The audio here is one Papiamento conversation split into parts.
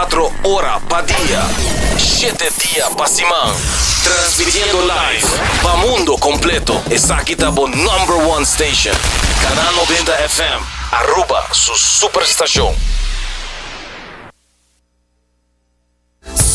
24 ora pa dia, shete dia pa siman, transmitiendo live pa mundo completo. Esaki ta bo number one station, Canal 90 FM, Aruba su superstacion.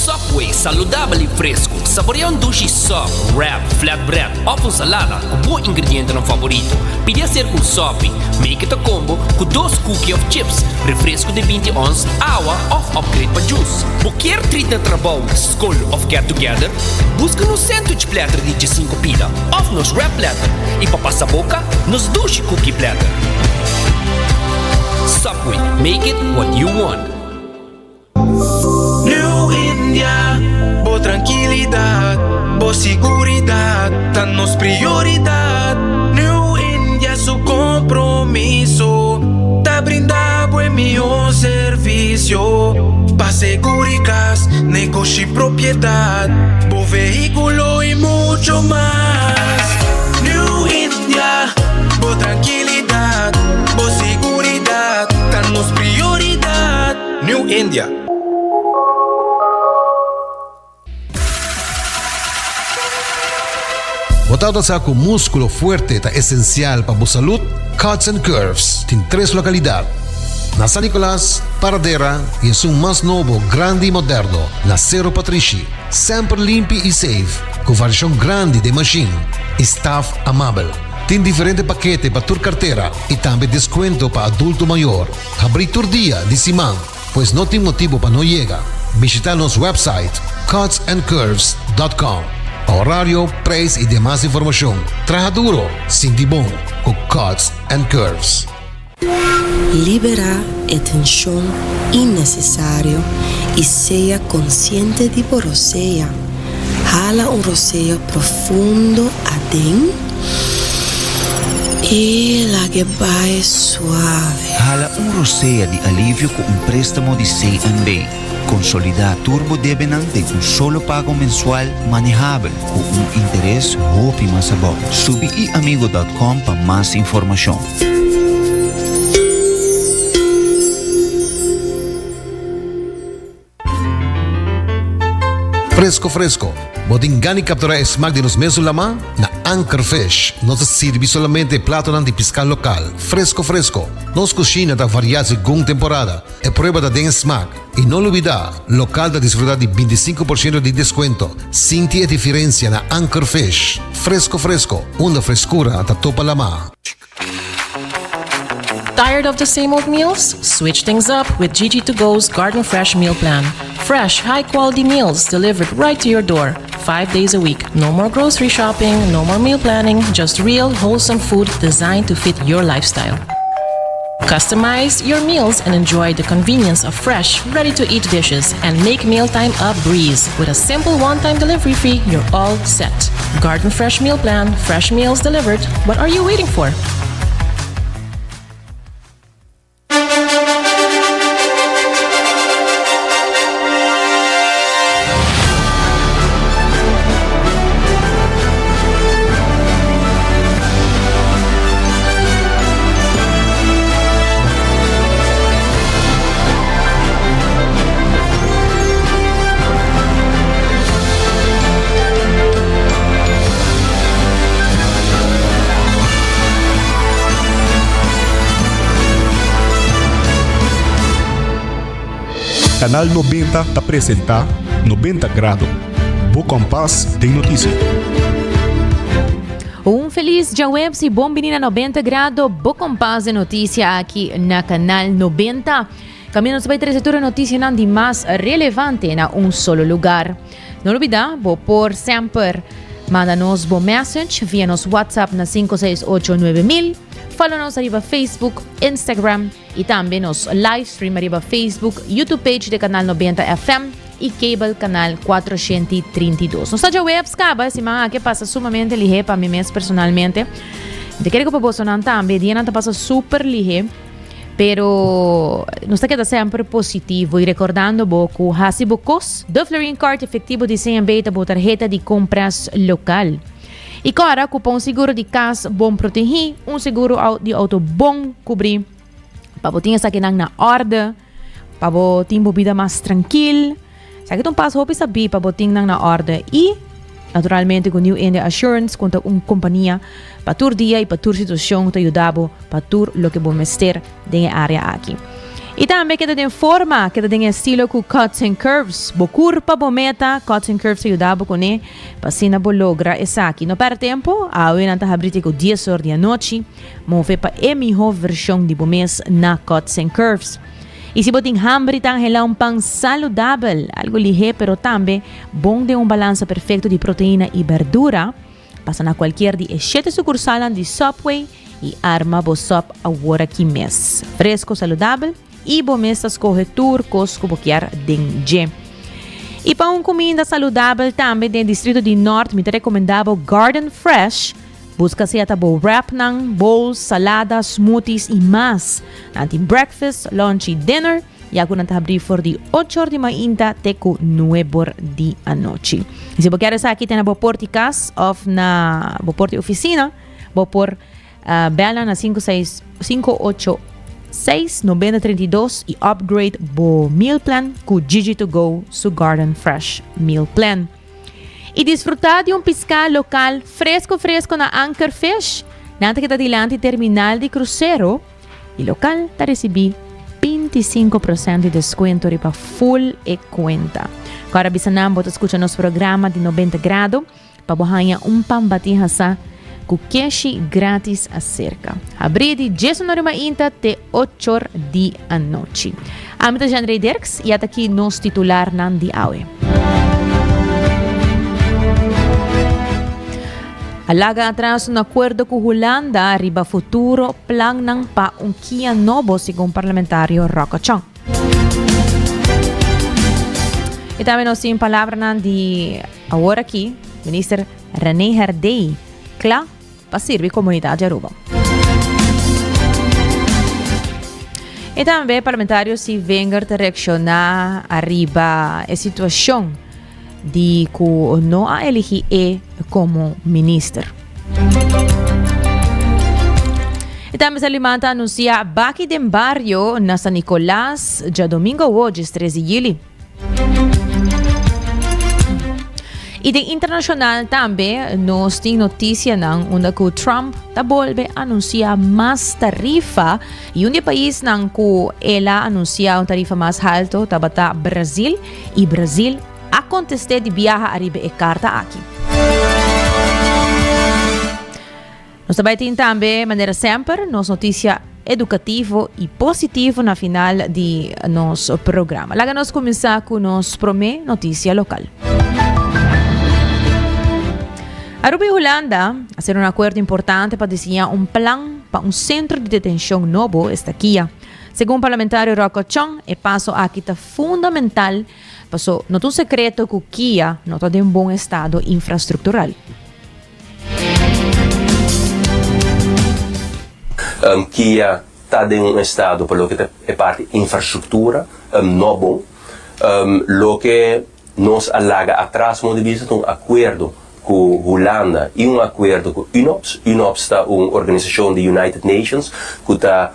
Subway, saludabel y fresco. Saborea un dushi sub, wrap, flatbread of un salada cu bo ingredientenan favorito. Pidi hacer cu un sopi. Make it a combo cu dos cookie of chips, refresco di binti ons, awa of upgrade pa juice. Bo kier treat na trabou, scol of get together? Busca nos sandwich platter di diesinco pida of nos wrap platter y pa pasa boca, nos dushi cookie platter. Subway, make it what you want. New India, bo trankilidat, bo siguridat ta nos prioridat. New India su kompromiso ta brinda bo e mihó servisio pa seguri kas, negoshi, propiedat, bo vehíkulo i mucho mas. New India, bo trankilidat, bo siguridat ta nos prioridat. New India. Bo tabata sa ku múskulo fuerte ta esensial pa bo salud? Cuts and Curves tin tres lokalidat, na San Nicolas, Paradera i esun mas nobo, grandi i moderno, na Sero Patrishi. Semper limpi i safe, ku variashon grandi den mashin i staf amabel. Tin diferente pakete pa tur kartera i tambe deskuento pa adulto mayor. Habrí tur dia di siman, pues no tin motibu pa no yega. Bishita nos website cutsandcurves dot com pa horario, prijs i demas informashon. Traha duro, sinti bon ku Cuts and Curves. Liberá e tenshon innesesario i sea konsiente di bo rosea. Hala un rosea profundo aden i lag'e bai suave. Hala un rosea di alivio ku un préstamo di CNB. Konsolidá tur bo debenan den un solo pago mensual manehabel ku un interes hopi mas abou. Subi iamigo dòt kòm pa mas informashon. Fresco fresco, bo tin gana di captura e smaak di nos mesun lama? Na Anchor Fish nos ta sirbi solamente e platonan di pisca local, fresco fresco. Nos cushina ta varia segun temporada, e prueba ta den e smaak. Y no lubida, local ta disfruta di binticinco por ciento di descuento. Sinti e diferencia na Anchor Fish. Fresco fresco, unda frescura ta topa lama. Tired of the same old meals? Switch things up with Gigi to Go's Garden Fresh Meal Plan. Fresh, high quality meals delivered right to your door, five days a week. No more grocery shopping, no more meal planning, just real, wholesome food designed to fit your lifestyle. Customize your meals and enjoy the convenience of fresh, ready to eat dishes and make mealtime a breeze. With a simple one time delivery fee, you're all set. Garden Fresh Meal Plan, fresh meals delivered. What are you waiting for? Canal 90 ta presenta 90 Grado, bo kompas den notisia. Un felis djaweps i bon bini na 90 Grado, bo kompas den notisia aki na Canal 90. Kaminda nos ta bai trese tur e notisianan di mas relevante na un solo lugar. No lubida, bo por semper manda nos bo message via nos WhatsApp na 568 9000, follow nos ariba Facebook, Instagram y tambe nos live stream ariba Facebook, YouTube page de Canal 90 FM y Cable Canal 432. Nos ta djaweps caba, e siman aki a pasa sumamente lihe pa mi mes personalmente. Mi ta kere ku pa bosonan tambe, dianan ta pasa super lihe. Pero nos ta keda semper positivo y recordando bo cu haci bo cos. De Florin Card efectivo di CNB ta bo tarheta di compras local. Y cora cu pa un seguro di cas bon protegi, un seguro di auto bon cubri, pa bo tin esakinan na orde. Pa bo tin bo bida mas trankil. Esaki ta un pas hopi sabí pa bo tin nan na orde i naturalmente ku New India Assurance ku ta un kompania pa tur dia i pa tur situashon ku ta yuda bo pa tur loke bo mester den e área aki. I tambe keda den forma, keda den estilo ku Cuts and Curves. Bo kurpa, bo meta, Cuts and Curves ta yuda bo kuné pa asina bo logra esaki. No pèrdè tempu, awe nan ta habrí te ku dies or di anochi. Move pa e mihó vershon di bo mes na Cuts and Curves. I si bo tin hamber i ta anhelá un pan saludabel, algu lihé pero tambe bon den un balansa perfekto di proteina i berdura, pasa na kualkier di e shete sukursalnan di Subway i arma bo sòp aworakí mes. Fresko, saludabel i bo mes ta skohe tur kos ku bo kier den dje. I pa un kuminda saludabel tambe den distrito di Nort mi ta rekomendá bo Garden Fresh. Buska sea ta bo wrapnan, bowls, salada, smoothies y mas. Nan tin breakfast, lunch y dinner, ya cu nan ta habri for di ocho or di mainta te cu nuebe or di anochi. Y si bo kier esaki te na bo por di cas of na bo por di oficina, bo por bel nan na 5 6 5 8 6 90 32 y upgrade bo meal plan cu Gigi to go su Garden Fresh Meal Plan. I disfrutá di un piská lokal fresko fresko na Anchor Fish. Nan ta keda dilanti terminal di krusero i lokal ta risibí 25 prosènt di deskuento riba full e kuenta. Kòrda bisa nan bo ta skucha nos programa di 90 Grado pa bo haña un pan batí hasá ku keshi grátis aserka. Habrí di diesunor di mainta te ochor di anochi. Ami ta Jeandré Dirks y ata aki nos titularnan di awe. A laga atras un acuerdo cu Hulanda riba futuro plannan pa un kia nobo, segun parlamentario Rocco Chong. Y tambe nos tin palabranan di awor aki minister René Herdé cla pa sirbi comunidad di Aruba. Y tambe parlamentario Steve Wenger ta reacciona ariba e situacion di cu no a eligi e como minister. Y tambe Saliman ta anuncia baki den bario na San Nicolas djadomingo awo 13 di juli. Y den internacional tambe nos tin noticianan unda cu Trump ta bolbe anuncia mas tarifa y un di e paisnan cu el a anuncia un tarifa mas halto tabata Brasil y Brasil a conteste di biaha ariba e carta aki. Nos ta bai tin tambe, manera semper, nos noticia educativo y positivo na final di nos programa. Laga nos cuminsa cu nos prome noticia local. Aruba y Hulanda a hacer un acuerdo importante pa diseña un plan pa un centro di detencion nobo esta kia. Segun parlamentario Rocco Chong, e paso aki ta fundamental paso no ta un secreto cu kia no ta den bon estado infrastructural. Kia ta den un estado pa loke ta e parti infrastruktura no bon. Loke nos a laga atras modo di bisa ta un akuerdo ku Hulanda i un akuerdo ku UNOPS. UNOPS ta un organisashon di United Nations ku ta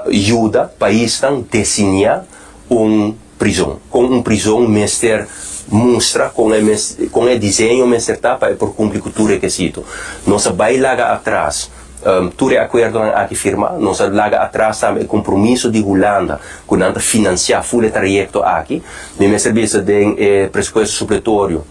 yuda paisnan desiñá un prizon. Kon un prizon mester mustra, kon e mes, kon e diseño mester ta pa e por kumpli ku tur rekesito. Nos a bai laga atras tur e akuerdonan aki firmá. Nos a laga atras tambe e kompromiso di Hulanda ku nan ta finansiá ful e trayekto aki. Mi mester bisa den e presupuesto supletorio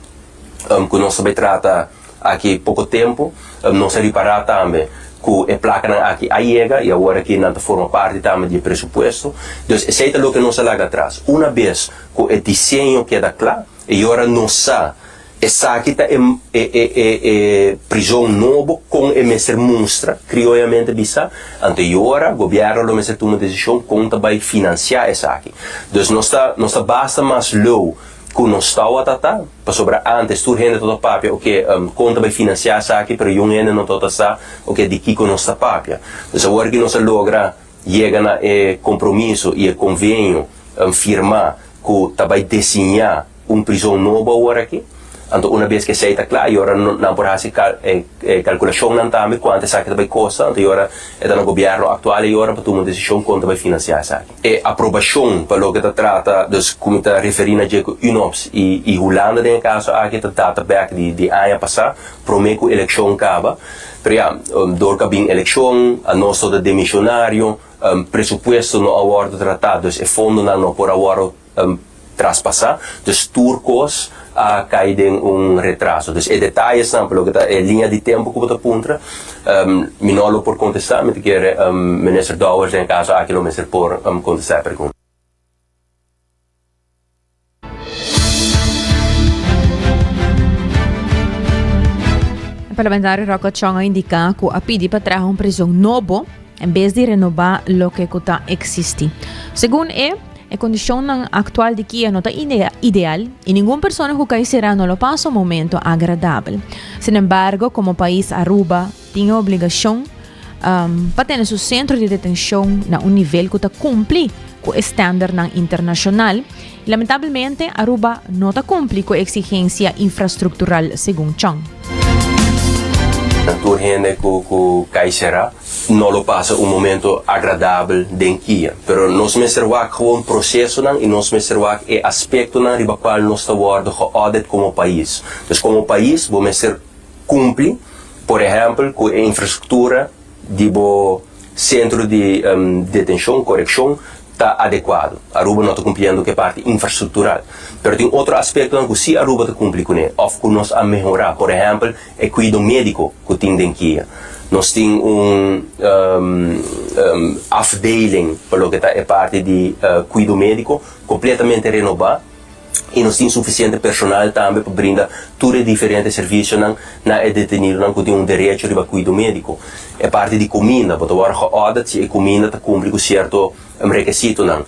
ku nos ta bai trata Aki poko tempu nos a ripará tambe ku e plakanan aki a yega i awor aki nan ta forma parti tambe di e presupuesto. Dus esei ta loke nos a laga atras. Una bes ku e diseño keda kla, e ora nos sa esaki ta e e e prizon nobo kon e mester mustra, krioyamente bisa, anto e ora gobièrnu lo mester tuma desishon kon ta bai finansiá esaki. Dus nos ta nos ta basta mas leu Ku nos tawata ta, pasobra antes tur hende tabata papia oke kon ta bai finansiá esaki, pero yun hende no tabata sa oke di kiko nos ta papia. Dus awor ki nos a logra yega na e kompromiso i e konvenio firmá ku ta bai desiñá un prizon nobo awor aki. Anto una bes ku esei ta kla i ora nan por hasi e kalkulashonnan tambe kuantu esaki ta bai kosta, anto i ora e ta na gobièrnu aktual i ora pa tuma un desishon kon ta bai finansiá esaki. E aprobashon pa loke ta trata, dus ku mi ta referí na dje ku UNOPS i i Hulanda den e kaso aki ta data bèk di di aña pasá promé ku elekshon kaba. Pero ya, dor ku a bin elekshon, anos lo ta demishonario, presupuesto no a wòrdu tratá, dus e fondonan no por a wòrdu traspasá, dus tur kos a kai den un retraso. Dus e detayesnan pa loke ta e liña di tempu ku bo ta puntra, mi no lo por kontestá, mi ta kere Minister Dowers den e kaso aki lo mester por kontestá e pregunta. E parlamentario Rocco Chong a indiká ku a pidi pa traha un prizon nobo en bes di renobá loke ku ta eksistí. Segun e, e kondishonnan aktual di kia no ta ideal i ningun persona ku kai será no lo pasa un momento agradabel. Sinembargo, komo pais Aruba tin e obligashon pa tene su sentro di detenshon na un nivel ku ta kumpli ku e standardnan internashonal i lamentabelmente Aruba no ta kumpli ku e eksigensia infrastruktural, segun Chong. Tur hende ku kai será no lo pasa un momento agradabel den kia, pero nos mester wak gewoon prosesonan i nos mester wak e aspektonan riba kual nos ta wòrdu geaudit komo pais. Dus komo pais bo mester Cumpli, por ehempel, cu e infrastructura di bo centro di detencion, coreccion, ta adecuado. Aruba no ta cumpliendo cu e parti infrastructural. Pero tin otro aspectonan cu si Aruba ta cumpli cune of cu nos a mehora. Por ehempel, e cuido medico cu tin den kia. Nos tin un afdeling pa loke ta e parti di cuido medico completamente renoba. i nos tin sufisiente personal tambe pa brinda tur e diferente servisionan na e detenidonan ku tin un derecho riba kuido médiko. E parti di kuminda, bo ta wòrdu geòrderd si e kuminda ta kumpli ku sierto rekesitonan.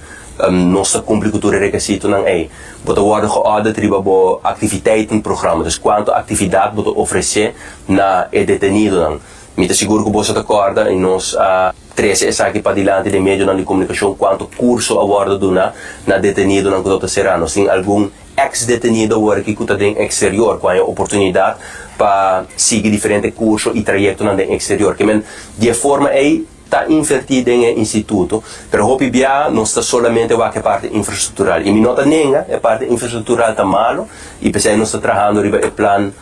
Nos ta kumpli ku tur e rekesitonan ei. Bo ta wòrdu geòrderd riba bo aktiviteitenprogramma, dus kuantu aktividat bo ta ofresé na e detenidonan. Mi ta sigur ku boso ta kòrda i nos a. Trese esaki padilanti den medionan di komunikashon kuantu kurso a wòrdu duna na detenidonan ku ta será. Nos tin algun eks detenido awor aki ku ta den eksterior ku haña oportunidat pa sigui diferente kurso i trayektonan den eksterior. Ke men di e forma ei ta invertí den e instituto, pero hopi bia nos ta solamente wak e parti infrastruktural. I mi no ta nenga e parti infrastruktural ta malu i p'esei nos ta trahando riba e plan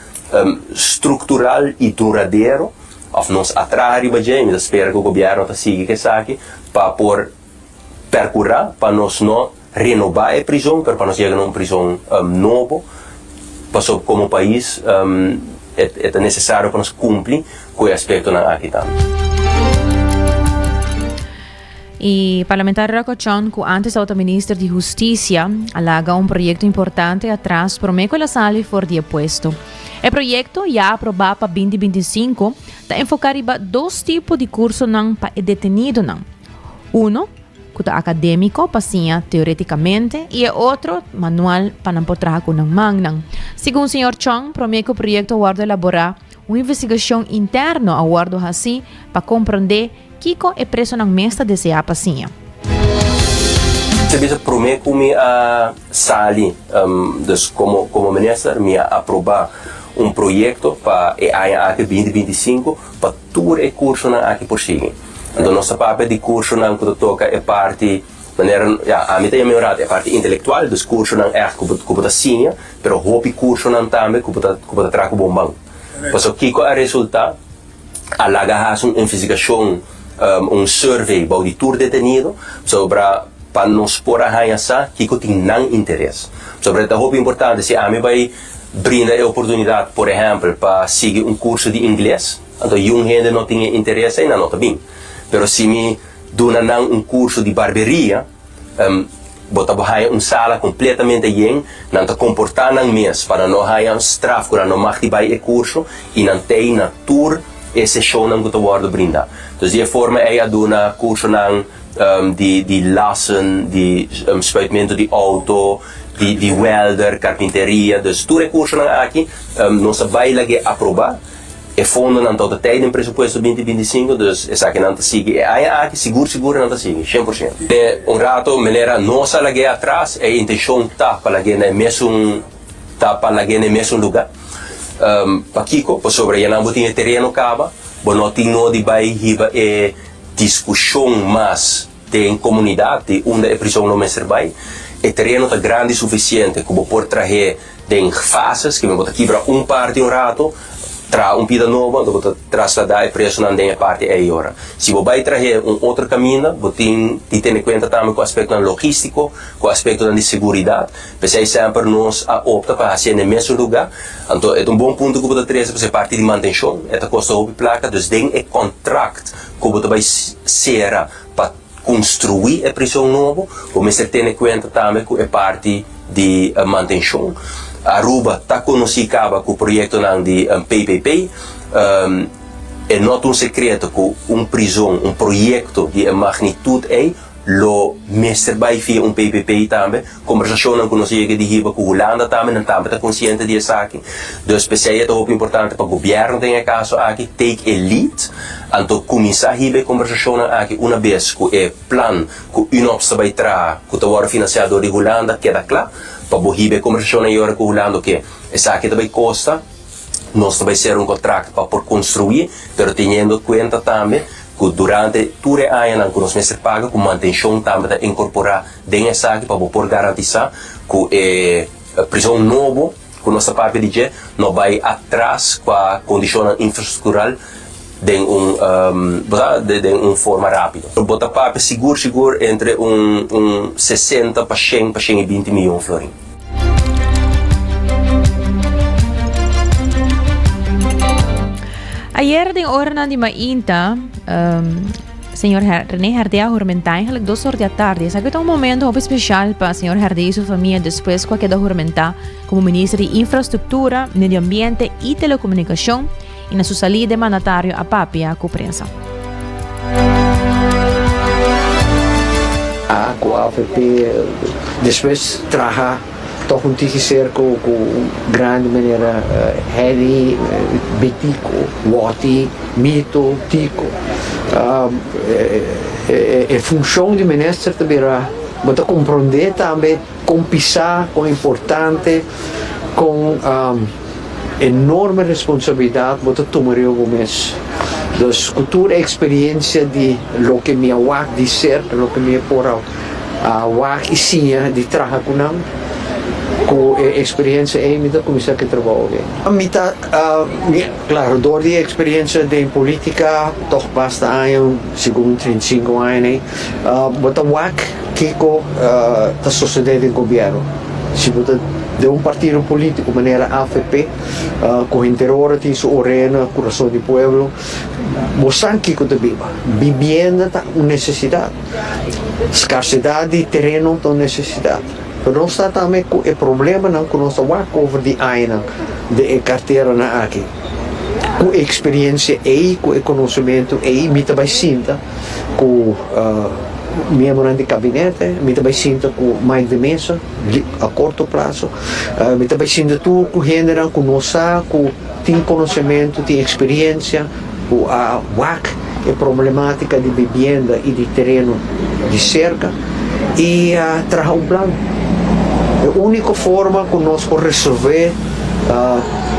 struktural i duradero. Of nos a traha riba dje i mi ta spera ku gobièrnu ta sigui ku esaki pa por perkurá pa nos no renobá e prizon pero pa nos yega na un prizon nobo pasobra komo pais e ta nesesario pa nos kumpli ku e aspektonan aki tambe. E parlamentario Rocco Chong, cu antes tabata minister di Husticia, a laga un proyecto importante atras prome cu el a sali for di e puesto. E proyecto, ya aproba pa binti 25, ta enfoca riba dos tipo di cursonan pa e detenidonan. Uno, cu ta academico pa siña teoreticamente y e otro, manual pa nan por traha cu nan mannan. Segun señor Chong, prome cu e proyecto a wordo elabora, un investigacion interno a wordo haci pa comprende Kiko e presonan mes ta deseá pa siña? Ta bisa promé ku mi a sali, dus komo komo minister mi a aprobá un proyekto pa e aña aki binti 25 pa tur e kursonan aki por sigui. Anto nos ta papia di kursonan ku ta toka e parti manera ya ami ta yama un rato e parti intelektual, dus kursonan ègt ku bo ku bo ta siña, pero hopi kursonan tambe ku bo ta ku bo ta traha ku bo man. Pasobra kiko a resultá? A laga hasi un investigashon, un survey bou di tur detenido sobra pa nos por a haña sa kiko tin nan interes. Sobra e ta hopi importante si ami bai brinda e oportunidat por ehèmpel pa sigui un kurso di ingles, anto yun hende no tin e interes ei nan no ta bin. Pero si mi duna nan un kurso di barberia, Bo ta haña un sala kompletamente yen, nan ta komportá nan mes pa nan no haña un straf ku nan no mag di bai e kurso i nan tei na tur e seshonnan ku ta wòrdu brindá. Dus di e forma ei a duna kursonan di di lassen, di spuitmentu di outo, di di welder, karpinteria, dus tur e kursonan aki nos a bai lag'é aprobá. E fondonan ta ota tei den presupuesto binti 25, dus esakinan ta sigui e aña aki, sigur sigur nan ta sigui, 100%. E un rato manera nos a lag'é atras, e intencion ta pa lag'é na e mesun ta pa lag'é na e mesun lugá. Pakiko? Pasobra ya nan bo tin e tereno kaba, bo no tin nodi bai hiba e diskushon mas den komunidat di unda e prison lo mester bai. E tereno ta grandi sufisiente ku bo por trah'é den fases, kimen bo ta kibra un parti un rato, traha un pida nobo, anto bo ta trasladá e presonan den e parti ei ora. Si bo bai trah'é un otro kaminda, bo tin di tene kuenta tambe ku aspektonan logístiko, ku aspektonan di seguridat. P'esei semper nos a opta pa hasié na e mesun lugá. Anto e ta un bon punto ku bo ta trese pasobra e parti di mantenshon e ta kosta hopi plaka. Dus den e kontrakt ku bo ta bai sera pa konstruí e prison nobo, bo mester tene kuenta tambe ku e parti di mantenshon. Aruba ta konosí kaba ku proyektonan di PPP. E no ta un sekreto ku un prison, un proyekto di e magnitut ei, Lo mester bai via un PPP tambe. Kombersashonnan ku nos a yega di hiba ku Hulanda tambe, nan tambe ta konsiente di esaki. Dus p'esei e ta hopi importante pa gobièrnu den e kaso aki take e lead, anto kuminsá hiba e kombersashonnan aki una bes ku e plan ku UNOPS ta bai traha, ku ta wòrdu finansiá dor di Hulanda, keda kla, pa bo hiba e kombersashonnan ei ora ku Hulanda oke esaki ta bai kosta, nos ta bai sera un kontrakt pa por konstruí, pero teniendo kuenta tambe ku durante tur e añanan ku nos mester paga ku mantenshon tambe ta inkorporá den esaki pa bo por garantisá ku e prison nobo ku nos ta papia di dje no bai atras kua kondishonnan infrastruktural den un bo sa den un forma rápido. Bo ta papia sigur sigur entre un un sesenta pa shen pa shen i binti miyon florin. Ayer den oranan di mainta, um, señor René Herdé a hurmentá eigenlijk dos or di atardi. Esaki ta un momento hopi special pa señor Herdé y su familia despues cu a keda hurmentá como minister di Infrastructura, Medio Ambiente y Telecomunicacion y na su salida e mandatario a papia cu prensa. A cu avp despues traha toch un tiki ser cu cu un grandi manera Henny, Betico, Watty, Mito, Tico. E funcion di minister ta bira bo ta compronde tambe con pisa, con importante, con. Enorme responsabilidad bo ta tuma riba bo mes. Dus cu tur e experiencia di loke mi a wak di ser, loke mi a por a wak y siña di traha cu nan, cu e experiencia ey mi ta cuminsa cu e trabao aki. Mi ta, claro, door di e experiencia den politica, toch basta aña, segun 35 aña ney, bo ta wak kico ta sucede den gobierno. Si bo ta den un partido politico manera avp, cu henter ora tin su orea na curason di pueblo, bo sa kico ta biba. Bibienda ta un necesidad, scarsedad di tereno ta un necesidad. Pero nos ta tambe cu e problemanan cu nos ta wak over di añanan den e carteranan aki. Cu e experiencia ey, cu e conocemento ey, mi ta bay sinta cu miembronan di kabinete, mi ta bai sinta ku Mike de Meza a korto plaso, mi ta bai sinta tur ku hendenan ku no sa, ku tin konosementu, tin eksperiensia, ku a wak e problematika di bibienda i di tereno di serka i a traha un plan. E úniko forma ku nos por resolvé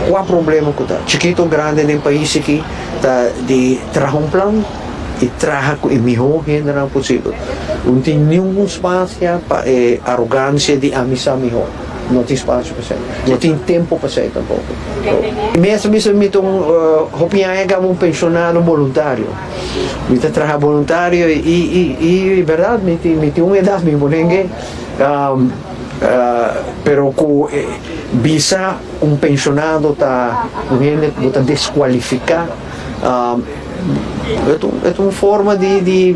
kua problema ku ta, chikito o grandi den pais aki, ta di traha un plan. i traha ku e mihó hendenan posibel. No tin niun spasia pa e arogansia di ami sa mihó. No tin spasio pa esei. No tin tempu pa esei tampoko. Mi a bisa mi ta un hopi aña kaba un penshonado boluntario. Mi ta traha boluntario i i bèrdat mi tin mi tin un edat mi bonengue pero ku bisa un penshonado ta un hende ku bo ta deskualifiká. E ta un forma di di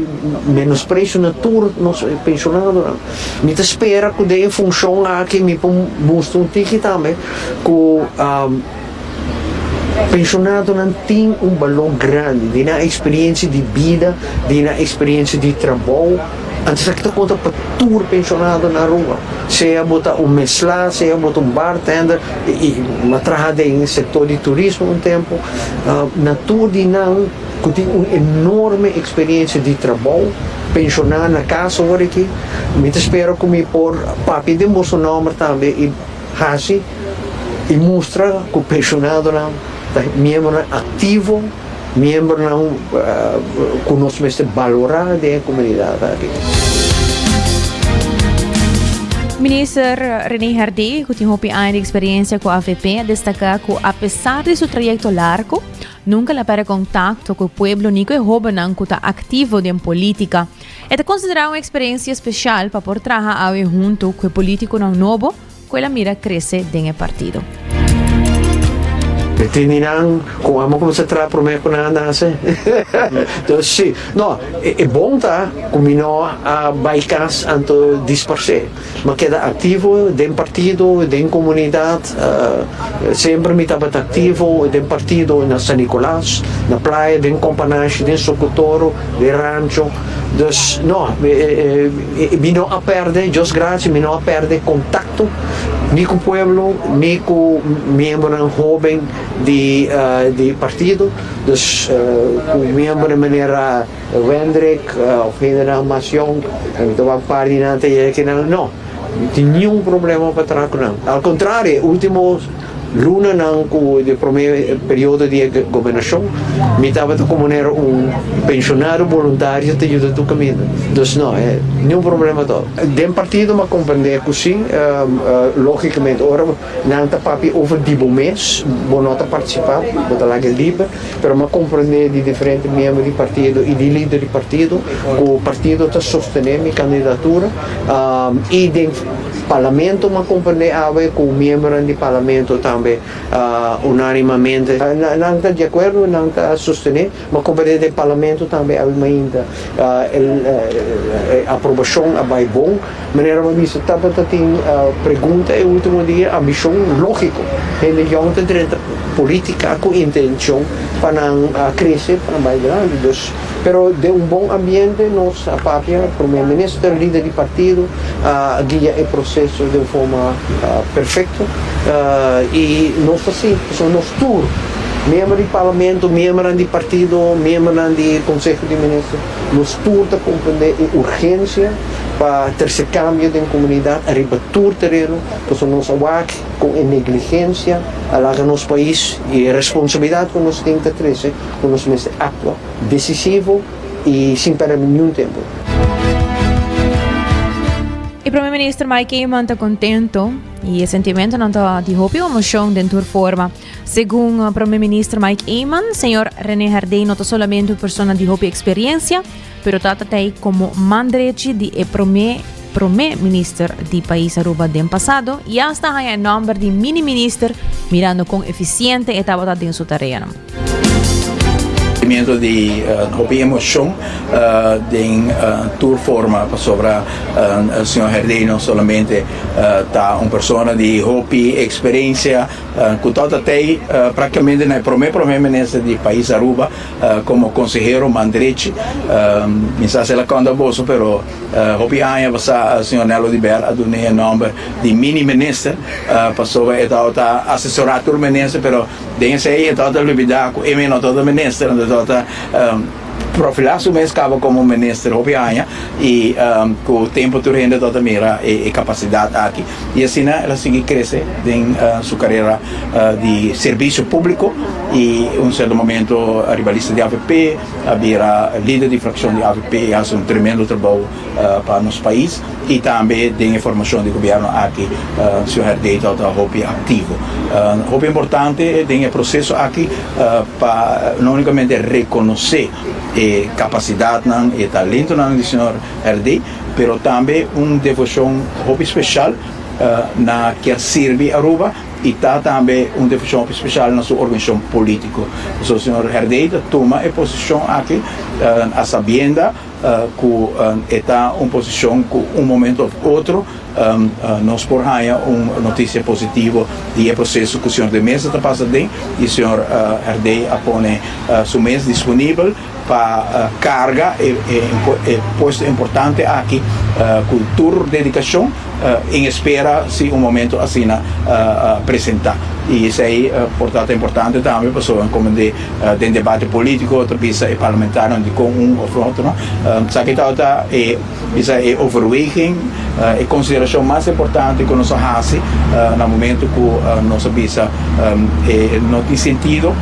menosprecio na tur nos pensionadonan. Mi ta spera cu den e funcion aki mi por mustra un tiki tambe cu pensionadonan tin un balor grandi di nan experiencia di bida, di nan experiencia di trabou. Anto esaki ta konta pa tur penshonado na Aruba, sea bo ta un mesla, sea bo ta un bartender, i mi a traha den e sektor di turismo un tempu, na tur di nan ku tin un enorme eksperensia di trabou, penshoná na kas awor aki, mi ta spera ku mi por papia den boso nòmber tambe i hasi. i mustra ku penshonadonan ta miembronan aktivo, miembronan ku nos mester balorá den e komunidat aki. Minister Rene Herdé, ku tin hopi aña di eksperensia ku avp, a destaká ku apesar di su trayekto largu, nunka el a pèrdè kontakto ku e pueblo ni ku e hóbennan ku ta aktivo den polítika. E ta konsiderá un eksperensia spesial pa por traha awe huntu ku e polítikonan nobo ku el a mira krese den e partido. E tini nan ku amo kuminsá traha promé ku nan a nase. Entonces si, no, e bon ta ku mi no a bai kas anto disparsé. Mi a keda aktivo den partido, den komunidat. Semper mi tabata aktivo den partido na San Nicolas, na Playa, den Kompanashi, den Sokotoro, den Rancho. Dus no, mi no a pèrdè, Dios gracia, mi no a pèrdè kontakto ni ku pueblo ni ku miembronan hóben di di partido. Dus ku miembronan manera Wendrick òf hendenan mas yòn, mi ta wak par di nan ta yega kinan, no. No tin niun problema pa traha ku nan. Al kontrario, e último lunanan ku di promé periodo di e gobernashon, mi tabata komo manera un penshonado boluntario ta yuda tur kaminda. Dus no, niun problema tòg. Den partido mi a komprendé ku sí, lógikamente ora nan ta papia over di bo mes, bo no ta partisipá, bo ta laga liber, pero mi a komprendé di diferente miembro di partido i di lider di partido ku partido ta sostené mi kandidatura. I den Parlamento m'a comprende awe cu miembronan di Parlamento tambe unanimamente nan ta di acuerdo, nan ta sostene. M'a comprende den Parlamento tambe awe mainta e aprobacion a bay bon. Manera m'a bisa tabata tin pregunta e ultimo dia, ambicion logico. Hende yong ta drenta politica cu intencion pa nan crece, pa nan bay adelante. Dus. Pero den un bon ambiente nos a papia, Prome Minister, lider di partido a guia e proceso den forma perfecto y nos ta sinti pasobra nos tur, miembro di Parlamento, miembronan di partido, miembronan di Conseho di Minister, nos tur ta comprende e urgencia pa trece cambio den comunidad ariba tur tereno pasobra nos a wak con e negligencia a laga nos pais y e responsabilidad cu nos tin ta trece cu nos mester actua decisivo y sin perde niun tempo. E Prome Minister Mike Eman ta contento y e sentimentonan ta di hopi emocion den tur forma. Segun Prome Minister Mike Eman, señor Rene Herdé no ta solamente un persona di hopi experiencia, pero ta tatey como man drechi di e prome Prome Minister di pais Aruba den pasado y hasta haya e nomber di Mini Minister mirando con eficiente e tabata den su tareanan. Sentimiento di hopi emocion den tur forma pasobra señor Herdé no solamente ta un persona di hopi experiencia cu tabata tey practicamente na e prome prome minister di pais Aruba como consehero man drechi. Mi sa si el a conta boso pero Hopi aña pasá señor Nel Oduber a dun'é e nòmber di mini minister pasobra e tabata asesorá tur minister pero den esei e tabata lubidá ku e mi no tabata minister anto e tabata profilá su mes kaba komo minister hopi aña i ku tempu tur hende tabata mira e kapasidat aki i asina el a sigui krese den su karera di servisio públiko i un sierto momento riba lista di avp. A bira lider di fraccion di avp y haci un tremendo trabou pa nos pais y tambe den e formacion di gobierno aki señor Herdé tabata hopi activo. Hopi importante den e proceso aki pa no unicamente reconoce e capacidadnan y e talentonan di señor Herdé pero tambe un devocion hopi special na kier sirbi Aruba. Y ta tambe un devocion hopi special na su organisacion politico. Pasobra señor Herdé ta tuma e posicion aki a sabienda cu e ta un posicion cu un momento of otro nos por haya un noticia positivo di e proceso cu señor de Meza ta pasa den y señor Herdé a pone su mes disponibel pa carga e puesto importante aki cu tur dedicacion en espera si un momento asina presenta. I esei por ta ta importante tambe pasobra komo di den debate polítiko ta bisa e parlamentarionan dikon un òf otro. Esaki tabata e bisa e overweging, e konsiderashon mas importante ku nos a hasi na momento ku nos a bisa e no tin sentido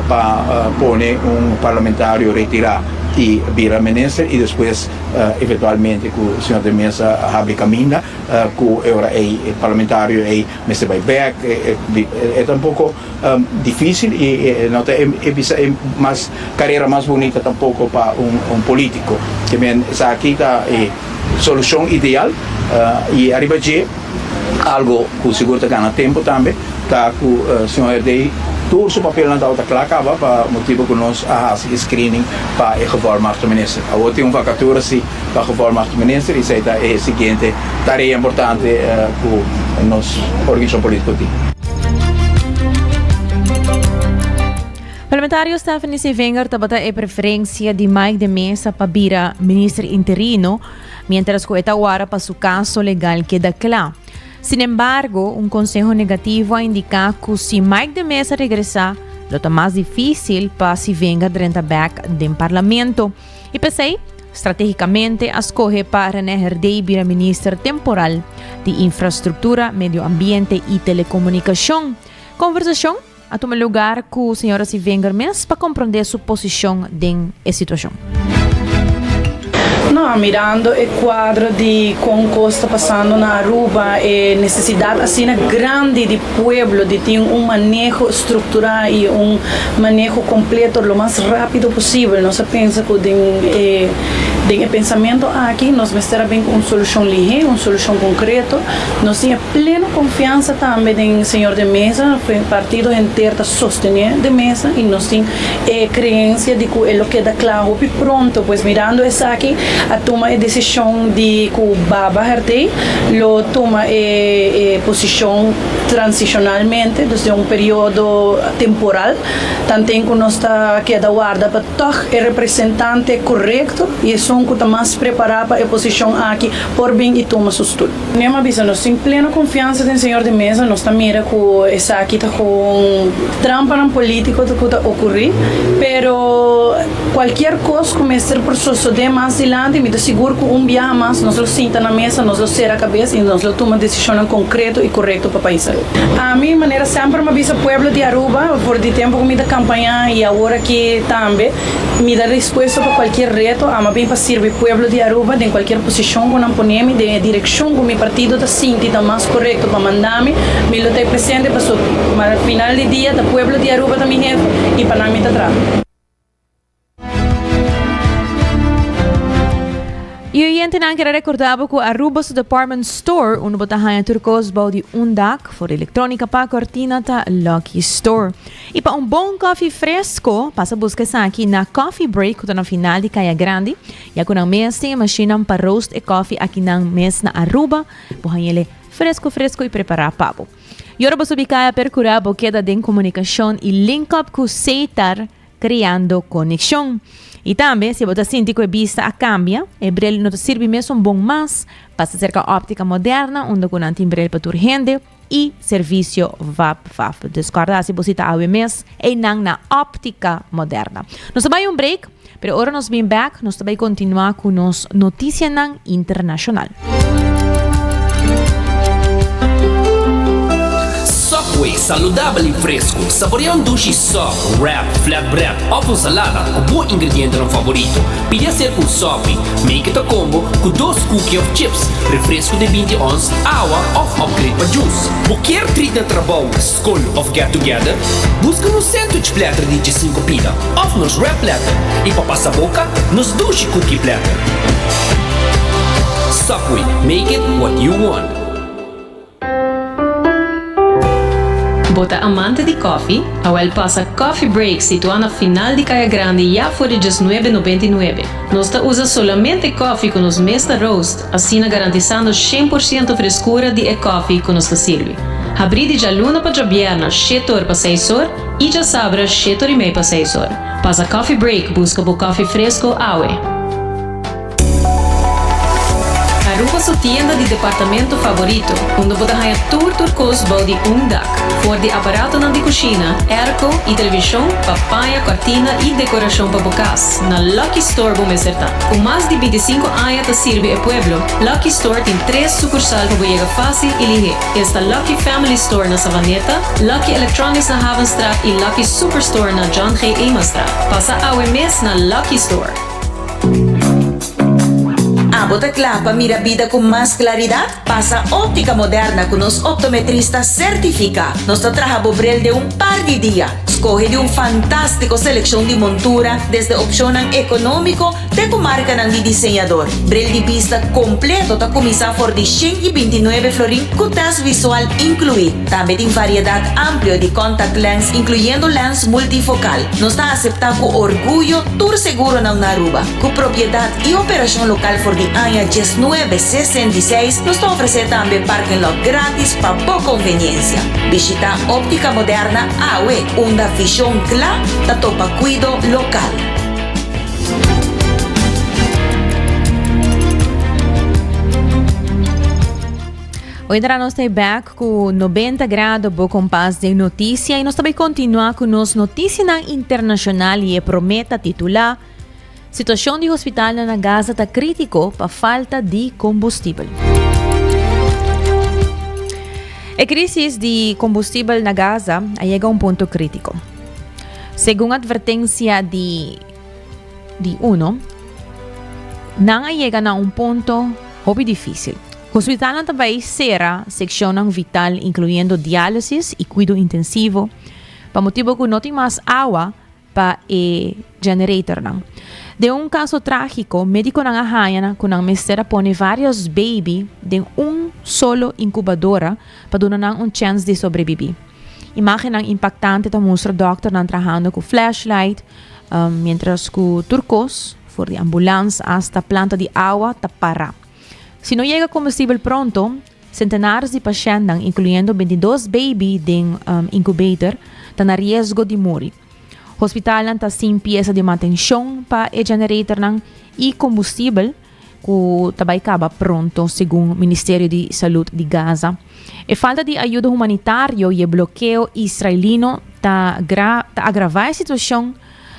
pa pone un parlamentario retirá i bira minister i despues eventualmente ku señor de Meza a habri kaminda ku e ora ei e parlamentario ei mester bai bek. E ta un poko dificil y no ta e bisa e mas carera mas bunita tampoco pa un politico. Ke men esaki ta e solucion ideal y ariba dje algo cu sigur ta gana tempo tambe ta cu señor Herdey tur su papelnan tabata cla caba pa motibo cu nos a haci e screening pa e gevolmachtigde minister. Awor tin un vacatura si pa gevolmachtigde minister y esey ta e siguiente tarea importante cu nos organisacion politico tin. Parlamentario Stephanie Sevinger tabata e preferencia di Mike de Meza pa bira minister interino, mientras cu e ta wara pa su caso legal keda cla. Sin embargo, un conseho negativo a indica cu si Mike de Meza regresa, lo ta mas dificil pa Sevinger drenta bek den parlamento. Y p'esey, strategicamente a scoge pa René Herdé bira minister temporal di Infrastructura, Medio Ambiente y Telecomunicacion. Conversacion a tuma lugar cu señora Sivenger mes pa comprende su posicion den e situacion. No, mirando e cuadro di con cos ta pasando na Aruba, e necesidad asina grandi di pueblo di tin un maneho structura y un maneho completo lo mas rapido posibel. Nos a pensa cu den e den e pensamento aki nos mester a bin cu un solucion lihe, un solucion concreto. Nos tin e pleno confiansa tambe den señor De Meza, partido henter ta sostene De Meza y nos tin e creencia di cu e lo keda cla hopi pronto. Pues mirando esaki a tuma e decision di cu Baba Herdey lo tuma e e posicion transicionalmente, dus den un periodo temporal, tanten cu nos ta keda warda pa tog e representante corecto y esun cu ta mas prepara pa e posicion aki por bin y tuma su stul. Nema bisa, Nos tin pleno confiansa den Señor de Meza, nos ta mira cu esaki ta gewoon trampanan politico cu ta ocurri, pero cualkier cos cu mester por sosode mas dilanti, mi ta sigur cu un biaha mas nos lo sinta na mesa, nos lo cera cabes y nos lo tuma decisionnan concreto y corecto pa pais Aruba. Ami, manera semper mi a bisa pueblo di Aruba, for di tempo cu mi ta campaña y awor aki tambe, Mi ta dispuesto pa cualkier reto, ama bin pa sirbi pueblo di Aruba den cualkier posicion cu nan pone mi, den e direccion cu mi partido ta sinti ta mas corecto pa manda mi, mi lo ta e presente paso al final di dia ta pueblo di Aruba ta mi hefe y pa nan mi ta traha. Y oyentenan kere recorda bo cu Aruba su department store unda bo ta haña tur cos bou di un dak, for electronica pa cortina ta Lucky Store. Y pa un bon koffie fresco, pasa busca esaki na Coffee Break cu ta na final di Caya Grandi. Ya cu nan mes tin e machinenan pa roast e koffie aki nan mes na Aruba, bo hañ'ele fresco fresco y prepara pa bo. Y ora bo subi caya percura bo keda den comunicacion y link up cu Setar creando conexion. Y tambe si bo ta sinti cu e bista a cambia, e bril no ta sirbi mesun bon mas, pasa cerca Optica Moderna unda cu nan tin bril pa tur hende. y servicio vap vap. Dus corda si bo cita awe mes eynan na Optica Moderna. Nos ta bay un break, pero ora nos bin back nos ta bay continua cu nos noticianan internacional. Subway, saludabel y fresco. Saborea un dushi sub, wrap, flatbread of un salada cu bo ingredientenan favorito. Pidi aser un sopi, make it a combo cu dos cookie of chips, refresco di 20 ons, awa of upgrade pa juice. Bo kier treat na trabou, skol of get together? Buska nos sandwich platter di djesinku pida of nos wrap platter y pa pasa boca, nos dushi cookie platter. Subway, make it what you want. Bo ta amante di koffie? Awel pasa Coffee Break situá na final di Kaya Grandi ya for di djesnuebe nobenta i nuebe. Nos ta usa solamente koffie ku nos mes ta roast, asina garantisando shen por siento freskura di e koffie ku nos ta sirbi. Habrí di djaluna pa djabièrna shete or pa seis or i djasabra shete or i mei pa seis or. Pasa Coffee Break buska bo koffie fresko awe. Aruba su tienda di departamento favorito, unda bo ta haña tur tur kos bou di un dak. For di aparatonan di kushina, airco i televishon pa paña, kòrtina i dekorashon pa bo kas, na Lucky Store bo mester ta. Ku mas di bintisinku aña ta sirbi e pueblo, Lucky Store tin tres sukursal pa bo yega fásil i lihé. Esta Lucky Family Store na Savaneta, Lucky Electronics na Havenstraat i Lucky Superstore na John G. Emanstraat. Pasa awe mes na Lucky Store. Abo ta kla pa mira bida ku mas klaridat? Pasa Óptica Moderna ku nos optometrista sertifiká. Nos ta traha bo bril den un par di dia. Skohe di un fantástiko selekshon di montura, desde opshonnan ekonómiko te ku markanan di diseñador. Bril di bista kompleto ta kuminsá for di 129 florin ku tèst visual inkluí. Tambe tin variedat amplio di contact lens inkluyendo lens multifokal. Nos ta aseptá ku orguyo tur seguronan na Aruba. Ku propiedat i operashon lokal for di aña 1966, nos ta ofresé tambe parking lot grátis pa bo konveniensia. Bishitá Óptica Moderna awe, unda vishon kla ta topa kuido lokal. Oindra nos ta back ku 90 grado bo kompas den noticia y nos ta bay continua ku nos noticianan internacional y e prometa titula Situacion di hospitalnan na Gaza ta critico pa falta di combustibel. E crisis di combustibel na Gaza a yega un punto critico. Segun advertencia di di uno, nan a yega na un punto hopi dificil. Hospitalnan ta bay cera seccionnan vital incluyendo diálisis y cuido intensivo pa motibo cu no tin mas awa pa e generatornan. Den un caso tragico, mediconan a haña cu nan mester a pone varios baby den un solo incubadora pa duna nan un chens di sobrebibi. Imagennan impactante ta mustra dokternan trahando cu flashlight, mientras cu tur cos, for di ambulans hasta planta di awa, ta para. Si no yega combustibel pronto, centenares di pashentnan, incluyendo 22 baby den incubator, ta na riesgo di muri. Hospitalnan ta sin piesa di mantencion pa e generatornan y combustibel cu ta bay caba pronto, segun Ministerio di Salud di Gaza. E falta di ayudo humanitario y e blokeo israelino ta ta agrava e situacion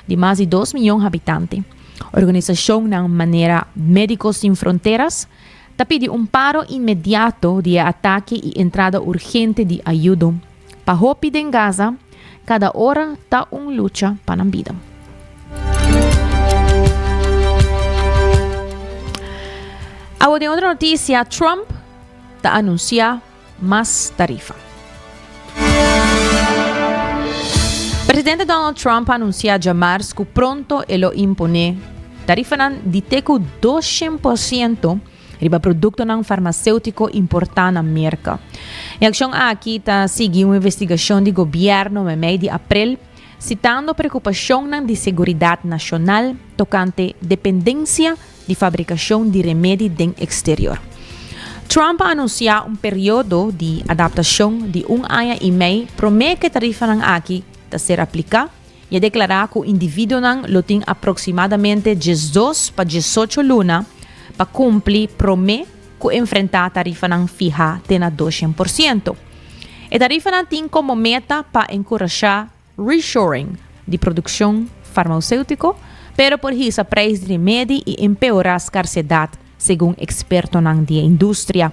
di mas di dos miyon habitante. Organisacionnan manera Medicos Sin Fronteras ta pidi un paro inmediato di e atake y entrada urgente di ayudo. Pa hopi den Gaza, kada ora ta un lucha pa nan bida. Awo den otro noticia, Trump ta anuncia mas tarifa. Presidente Donald Trump a anuncia djamars cu pronto e lo impone tarifanan di te cu 200% riba produktonan farmaseutiko importá na Merka. E akshon aki ta sigui un investigashon di gobièrnu meimei di aprel, sitando preokupashonnan di seguridat nashonal tokante dependensia di fabrikashon di remedi den eksterior. Trump a anunsiá un periodo di adaptashon di un aña i mei promé ku e tarifanan aki ta ser apliká i a deklará ku individuonan lo tin aproksimadamente 12 pa 18 luna pa kumpli promé ku enfrentá tarifanan fihá te na 200%. E tarifanan tin komo meta pa enkurashá reshoring di produkshon farmauséutiko, pero por hisa preis di remedi i empeorá skarsedat, segun ekspertonan di e industria.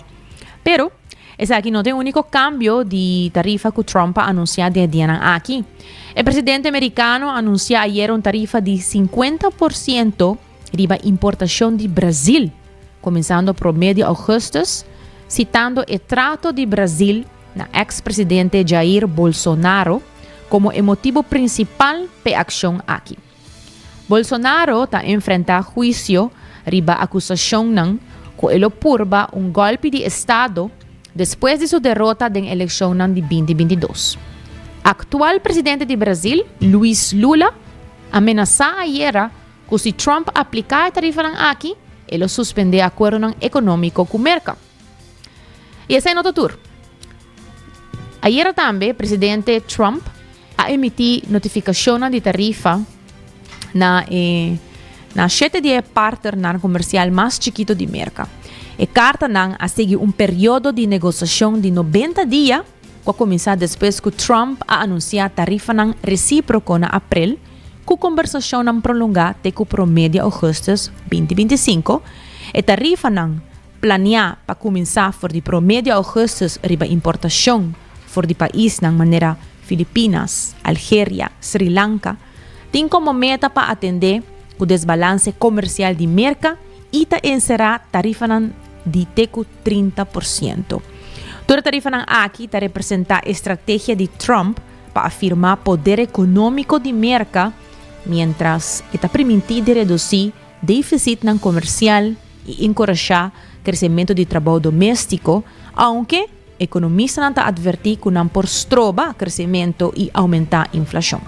Pero, esaki no ta e úniko kambio di tarifa ku Trump a anunsiá den e dianan aki. E presidente merikano a anunsiá ayera un tarifa di 50% riba importashon di Brazil, kuminsando promé di ougùstùs, sitando e trato di Brazil na eks presidente Jair Bolsonaro komo e motibu prinsipal p'e akshon aki. Bolsonaro ta enfrentá huisio riba akusashonnan ku e lo purba un gòlpi di estado despues di su derota den elekshonnan di binti 22. Aktual presidente di Brazil, Luis Lula, a menasá ayera ku si Trump apliká e tarifanan aki, e lo suspendé akuerdonan ekonómiko ku Merka. I esei no ta tur. Ayera tambe presidente Trump a emití notifikashonnan di tarifa na e na shete di e partnernan komersial mas chikito di Merka. E kartanan a sigui un periodo di negosiashon di nobenta dia ku a kuminsá despues ku Trump a anunsiá tarifanan resíproko na aprel, ku kombersashonnan prolongá te ku promé di ougùstùs 2025. E tarifanan planiá pa kuminsá for di promé di ougùstùs riba importashon for di paisnan manera Filipinas, Algeria, Sri Lanka, tin komo meta pa atendé ku desbalanse komersial di Merka i ta enserá tarifanan di te ku 30%. Tur e tarifanan aki ta representá e strategia di Trump pa afirmá poder ekonómiko di Merka miéntras e ta primintí di redusí defisitnan komersial i enkurashá kresementu di trabou doméstiko, ounke ekonomistanan ta atvertí ku nan por stroba kresementu i oumentá inflashon.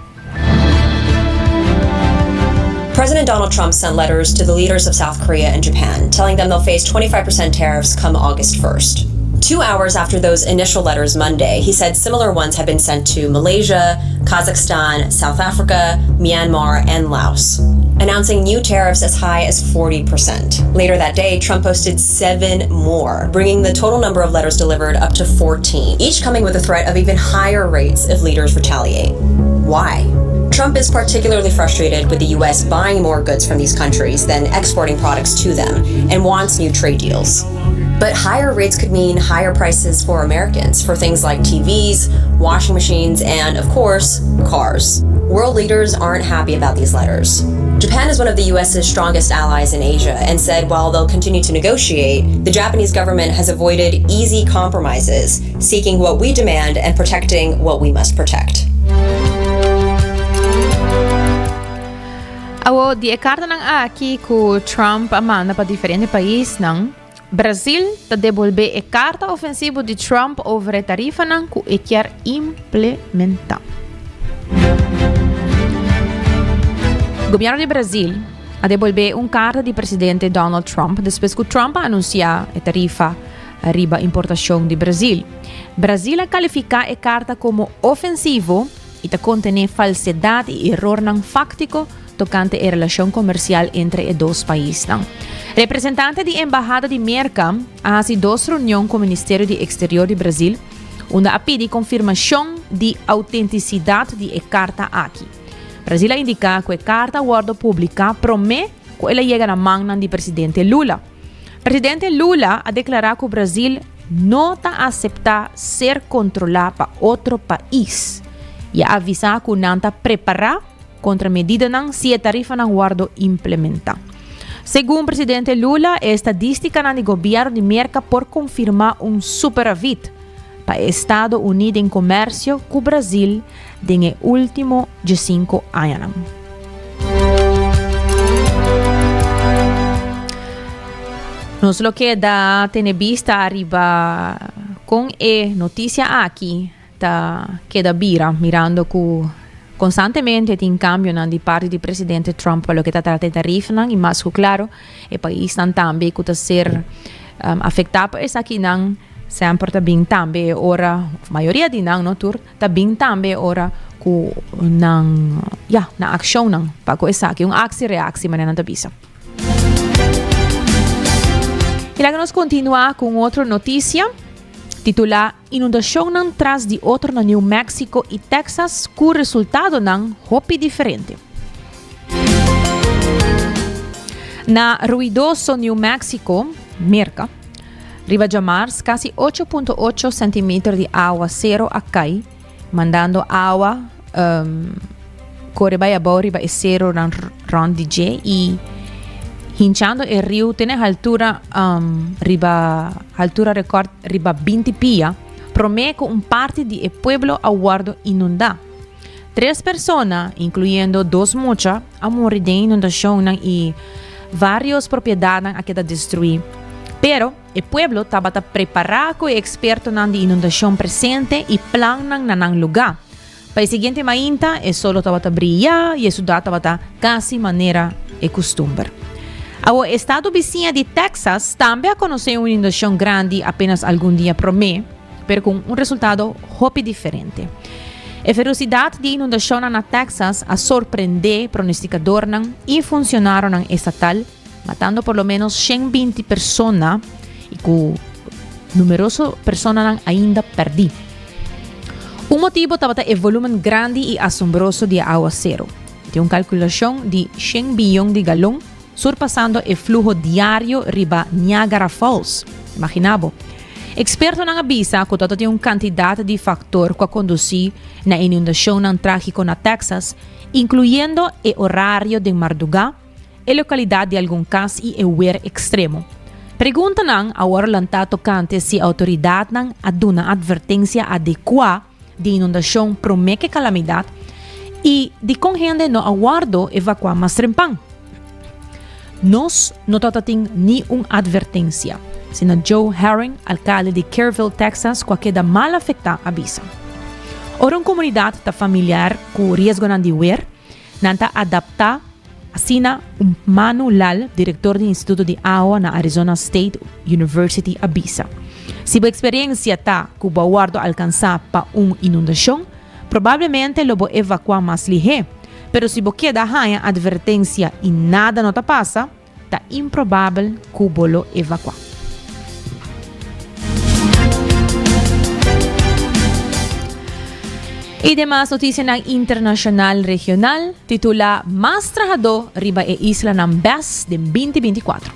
President Donald Trump sent letters to the leaders of South Korea and Japan, telling them they'll face 25% tariffs come August 1st. Two hours after those initial letters Monday, he said similar ones had been sent to Malaysia, Kazakhstan, South Africa, Myanmar, and Laos, announcing new tariffs as high as 40%. Later that day, Trump posted seven more, bringing the total number of letters delivered up to 14, each coming with a threat of even higher rates if leaders retaliate. Why? Trump is particularly frustrated with the U.S. buying more goods from these countries than exporting products to them and wants new trade deals. But higher rates could mean higher prices for Americans for things like TVs, washing machines, and, of course, cars. World leaders aren't happy about these letters. Japan is one of the US's strongest allies in Asia and said while they'll continue to negotiate, the Japanese government has avoided easy compromises, seeking what we demand and protecting what we must protect. Awo di e kartanan aki ku Trump a manda pa diferente paisnan, Brasil ta debolbé e karta ofensivo di Trump over e tarifanan ku e kier implementá. Gobièrnu di Brasil a debolbé un karta di presidente Donald Trump despues ku Trump a anunsiá e tarifa riba importashon di Brasil. Brasil a kalifiká e karta komo ofensivo i ta kontené falsedat i erornan fáktiko tokante e relashon komersial entre e dos paisnan. Representante di Embahada di Merka a hasi dos reunion ku Ministerio di Eksterior di Brasil, unda a pidi konfirmashon di outentisidat di e karta aki. Brasil a indiká ku e karta a wòrdu publiká promé ku el a yega na mannan di presidente Lula. Presidente Lula a deklará ku Brasil no ta aseptá ser kontrolá pa otro pais i a avisá ku nan ta prepará kontra medidanan si e tarifanan wòrdu implementá. Segun presidente Lula, e estadístikanan di gobièrnu di Merka por konfirmá un superavit pa e Estado Uní den komersio ku Brasil den e último diesinku añanan. Nos lo keda tene bista ariba kon e notisia aki ta keda bira, mirando ku konstantemente tin kambionan di parti di presidente Trump pa loke ta trata e tarifnan i mas ku klaro e paisnan tambe ku ta ser afektá pa esakinan semper ta bin tambe e ora, mayoria di nan no tur, Ta bin tambe ora ku nan, ya, nan akshonnan pa ku esaki, un aksi-reaksi manera nan ta bisa. I laga nos kontinuá ku un otro notisia titulá Inundashonnan tras di otro na New Mexico i Texas ku resultadonan hopi diferente. Na Ruidoso, New Mexico, Merka, Riba djamars kasi 8.8 sentimeter di awa sero a kai, mandando awa um, kore bai abou riba e seronan rond di dje i hinchando e riu te na haltura um, riba haltura rekord riba 20 pia, promé ku un parti di e pueblo a wòrdu inundá. Tres persona, inkluyendo dos mucha, a muri den inundashonnan i vários propiedatnan a keda destruí. Pero, e pueblo tabata prepará ku e ekspertonan di inundashon presente i plannan na nan lugá. Pa e siguiente mainta, e sol lo tabata bria i e siudat tabata kasi manera e kustumber. Awor, e estado bisiña di Texas tambe a konosé un inundashon grandi apenas algun dia promé. pero ku un resultado hopi diferente. E ferosidat di inundashonnan na Texas a sorprendé pronostikadornan i funshonarionan estatal, matando por lo ménos 120 persona i ku numeroso personanan ainda pèrdí. Un motibu tabata e volumen grandi i asombroso di e awaseru. Tin un kalkulashon di shen biyon di galon, surpasando e fluho diario riba Niagara Falls. Imaginá bo! Ekspertonan a bisa ku tabata tin un kantidat di faktor ku a kondusí na e inundashonnan trágiko na Texas, inkluyendo e orario den mardugá, e lokalidat di algun kas i e wer ekstremo. Preguntanan a wòrdu lantá tokante si outoridatnan a duna atvertensia adekuá di inundashon promé ku e kalamidat i dikon hende no a wòrdu evakuá mas trempan. Nos no tabata tin ni un atvertensia, asina Joe Herring, alkalde di Kerrville, Texas, ku a keda mal afektá, a bisa. Ora un komunidat ta familiar ku riesgonan di wer, Nan ta adaptá, asina un Manu Lal, direktor di Instituto di Awa na Arizona State University a bisa. Si bo eksperensia ta ku bo a wòrdu alkansá pa un inundashon, probablemente lo bo evakuá mas lihé. Pero si bo keda haña atvertensia i nada no ta pasa, Ta improbabel ku bo lo evakuá. I demas notisianan internashonal regional titulá Mas trahadó riba e islanan bes den 2024.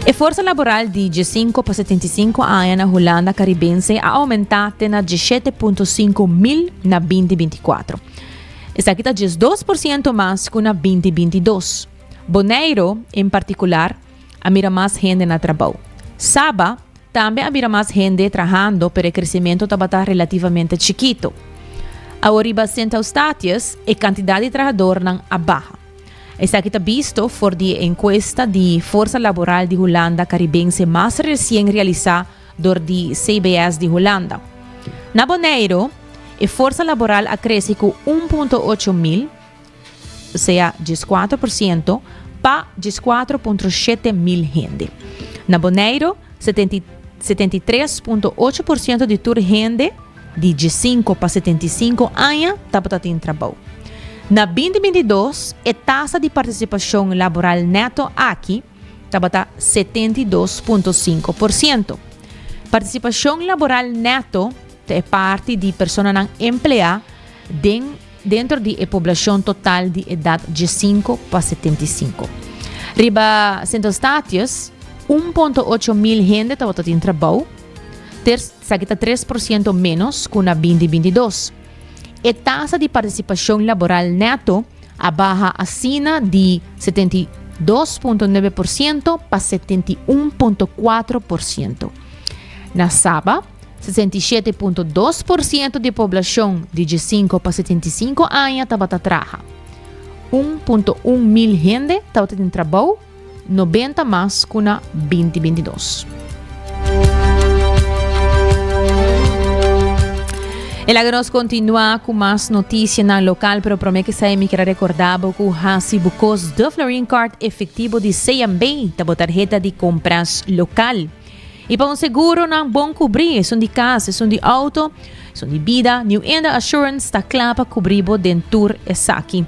E forsa laboral di 15 pa 75 aña na Hulanda Karibense a oumentá te na 17.5 mil na 2024. Esaki ta 12% mas ku na 2022. Boneiru, en partikular, a mira mas hende na trabou. Saba tambe a mira mas hende trahando pero e kresementu tabata relativamente chikitu. Awor riba Sint Eustatius e kantidat di trahadornan a baha. Esaki ta bisto for di e enkuesta di forsa laboral di Hulanda Karibense mas resien realisá dor di CBS di Hulanda. Na Boneiru, e forsa laboral a krese ku 1.8 mil, sea 14%, pa 14.7 mil hende. Na Boneiru, 73.8% di tur hende di 15 pa 75 aña tabata tin trabou. Na 2022, e tasa di partisipashon laboral nèto aki tabata 72.5%. Partisipashon laboral nèto ta e parti di personanan empleá den dentro di e poblashon total di edat 15 pa 75. Riba Sint Eustatius, 1.8 mil hende tabata tin trabou, esaki ta 3% ménos ku na 2022. E tasa di partisipashon laboral nèto a baha asina di 72.9% pa 71.4%. Na Saba, 67.2% di poblashon di 15 pa 75 aña tabata traha. 1.1 mil hende tabata tin trabou, 90 mas ku na 2022. E laga nos kontinuá ku mas notisianan lokal, pero promé ke esei mi kier a rekordá bo ku hasi bo kos de Florin Card efektivo di CMB ta bo tarheta di kompras lokal. I pa un seguronan bon kubrí, esun di kas, esun di outo, esun di bida, New Inda Assurance ta kla pa kubrí bo den tur esaki.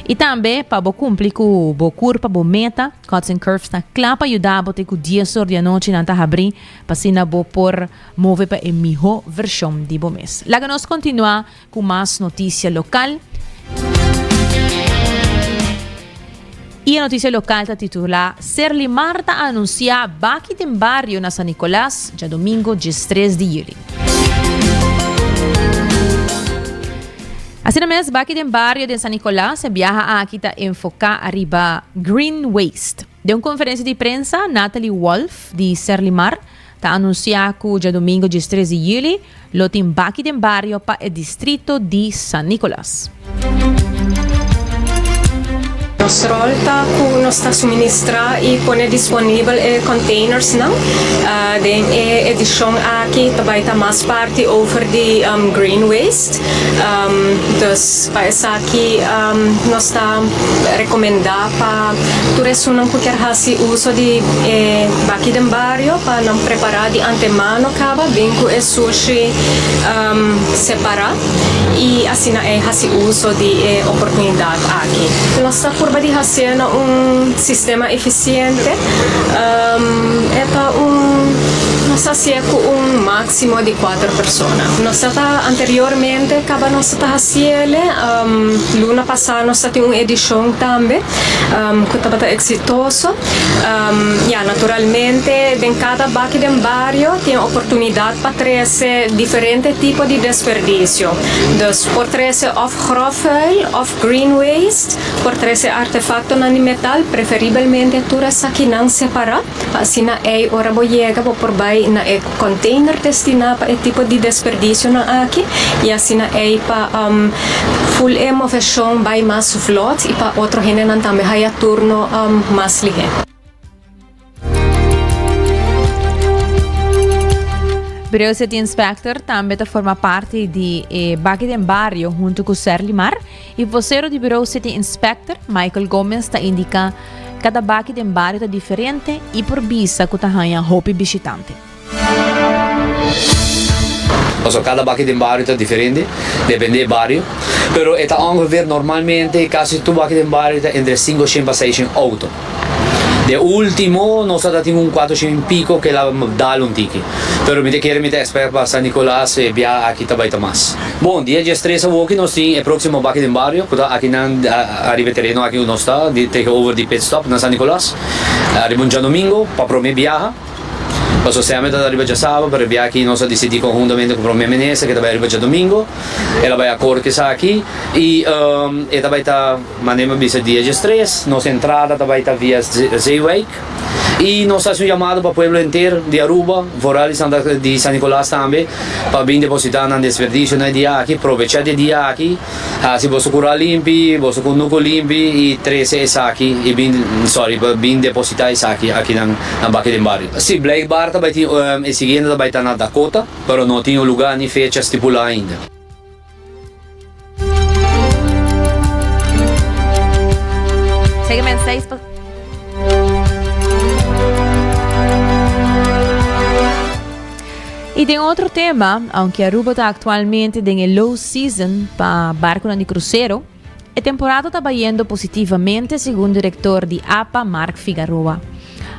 I tambe pa bo kumpli ku bo kurpa, bo meta, Cuts and Curves ta kla pa yuda bo te ku dies or di anochi nan ta habrí pa asina bo por move pa e mihó vershon di bo mes. Laga nos kontinuá ku mas notisia lokal. I e notisia lokal ta titulá Serlimar ta anunsiá baki den bario na San Nicolas djadomingo 13 di yüli. Asina mes baki den bario den San Nicolas e biaha aki ta enfoká ariba green waste. Den un konferensia di prensa Natalie Wolff di Serlimar ta anunsiá ku djadomingo 13 di yüli lo tin baki den bario pa e distrito di San Nicolas. Nos rol ta ku nos ta suministrá i pone disponibel e containersnan. Den e edishon aki ta bai ta mas parti over di green waste. Dus pa esaki nos ta rekomendá pa tur esunnan ku kier hasi uso di e baki den bario pa nan prepará di antemano kaba bin ku e sushi separá. I asina e hasi uso di e oportunidat aki. Nos ta purba. purba di hasié na un sistema efisiente. E ta un nos ta hasié ku un máksimo di kuater persona. Nos ta ta anteriormente kaba nos ta ta hasiele. Luna pasá nos ta tin un edishon tambe ku tabata eksitoso. Ya, naturalmente den kada baki den bario tin oportunidat pa trese diferente tipo di desperdisio. Dus por trese òf gròfvuil òf green waste, por trese artefaktonan di metal, preferibelmente tur esakinan separá, pa asina ei ora bo yega bo por bai na e container destiná pa e tipo di desperdisionan aki i asina ei pa ful e moveshon bai mas vlot i pa otro hendenan tambe haya turno mas lihé. Breu City Inspector tambe ta forma parti di e Baki den Bario hunto cu Serlimar y vocero di Bureau City Inspector Michael Gomez ta indica cada baki den bario ta diferente y por bisa cu ta haya hopi bishitante. Pasobra cada baki den bario ta diferente, depende e bario, pero e ta ongeveer normalmente casi tur baki den bario ta entre cinco shen pa seis shen auto. De ultimo nos a ta tin un cuatro shen pico ke la dal un tiki, pero mi ta kere mi ta expect pa San Nicolas e bia aki ta bay ta mas. Bon, dia diestres awoki nos tin e proximo baki den bario cu ta aki nan ariba e tereno aki cu nos ta di tegenover di pit stop na San Nicolas ariba un djadomingo pa prome biaha. Pasobra semper ta riba djasabra, pero e bia aki nos a disidí konhuntamente ku Prome Minister ke ta bai riba djadomingo. El a bai akord ku esaki i e ta bai ta, manera mi a bisa, dia diestres. Nos entrada ta bai ta via Zeewijk i nos ta hasi un yamado pa pueblo henter di Aruba, vooral di Santa di San Nicolas tambe, pa bin depositá nan desperdisio na e dia aki, probechá di e dia aki. Hasi boso kura limpi, boso kunuku limpi i trese esaki i bin, sorry, pa bin depositá esaki akinan na baki den bario. Sí, blijkbaar ta bai tin, e siguiente ta bai ta na Dakota, pero no tin un lugá ni fecha stipulá ainda. Segment 6 pa. Y den otro tema, aunke Aruba ta actualmente den e low season pa barconan di crucero, e temporada ta bayendo positivamente segun director di apa Mark Figaroa.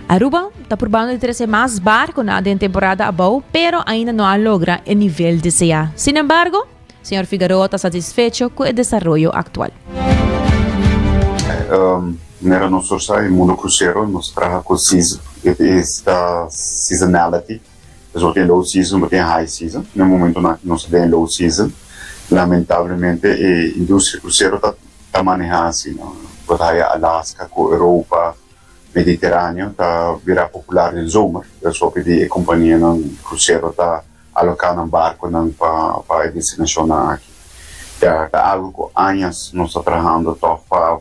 Aruba ta purbando di trece mas barconan den temporada abou, pero ainda no a logra e nivel desea. Sin embargo, señor Figaroa ta satisfecho cu e desaroyo actual. Manera nos tur sa, e mundo crucero nos ta traha cu season, it is the seasonality. Pues bo tin low season, bo tin high season. Na e momentonan aki nos ta den low season. Lamentablemente e industria crucero ta ta maneha asina. Bo ta haya Alaska cu Europa, Mediteraneo ta bira popular den zomer. Pues hopi di e companianan crucero ta aloca nan barconan pa pa e destinacionnan aki. Ya ta algo cu añas nos ta trahando toch pa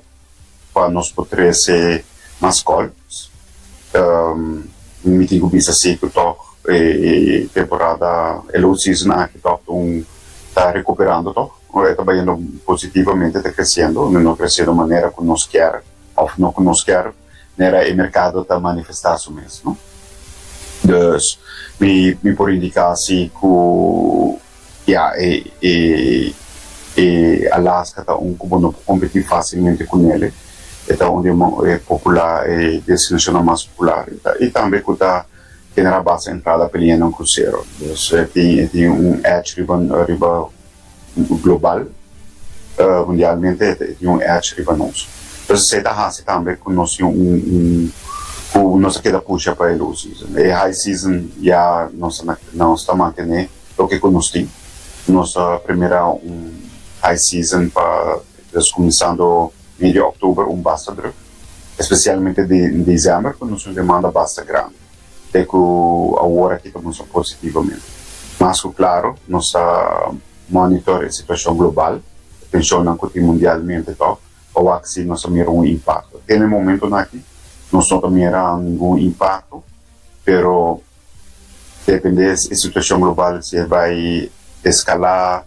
pa nos por trece mas calls. Mi tin cu bisa si cu toch e temporada, e low season aki toch ta un ta recuperando toch. E ta bayendo positivamente, ta creciendo, no creciendo manera cu nos kier of no cu nos kier, manera e mercado ta manifesta su mes, no. Dus mi mi por indica si cu. Ya, e e e Alaska ta un ku bo no por kompetí fásilmente ku nele. E ta un di e popular e destinashonnan mas popular i ta i tambe ku ta generá basta entrada pa liñanan krusero. Dus e tin e tin un edge riba riba global, mundialmente e tin un edge riba nos. Entonces esei ta hasi tambe ku nos tin un un ku nos a keda pusha pa e low season. E high season ya nos ta nos ta mantené. Loke ku nos tin, nos ta primera un high season pa des kuminsando medio oktober un basta druk, espesialmente den desember ku nos tin un demanda basta grandi te ku awor aki ta mustra positivamente. Mas ku klaro nos ta monitor e situashon global, e tenshonnan ku tin mundialmente tòg pa wak si nos ta mira un impakto. Te na e momentonan aki nos no ta mira ningun impakto, pero Depende e situacion global si e bay escala,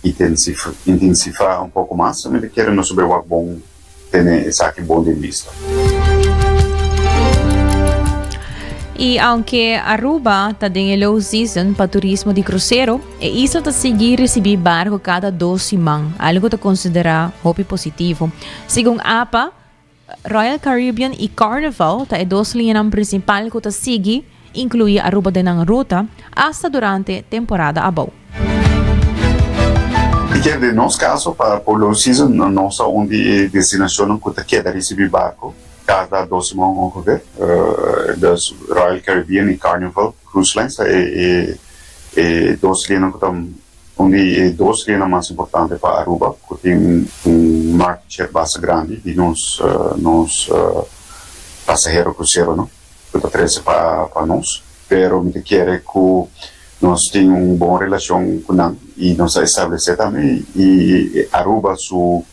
intensifa un poco mas, mi ta kere nos bay wak bon tene esaki bon den bista. Y aunke Aruba ta den e low season pa turismo di crucero, e isla ta sigui ricibi barco cada dos siman, algo ta considera hopi positivo. Segun apa, Royal Caribbean y Carnival ta e dos liñanan principal cu ta sigui inclui Aruba den nan ruta, hasta durante temporada abou. Y ke den nos caso pa low season nos ta un di e destinacionnan cu ta keda ricibi barco. Cada dos siman ongeveer. Dus Royal Caribbean y Carnival Cruise Lines ta e e dos liñanan cu ta un di e dos liñanan mas importante pa Aruba cu tin un market share basta grandi di nos nos pasahero cruceronan cu ta trece pa pa nos. Pero mi ta kere cu nos tin un bon relacion cu nan y nos a establece tambe y Aruba su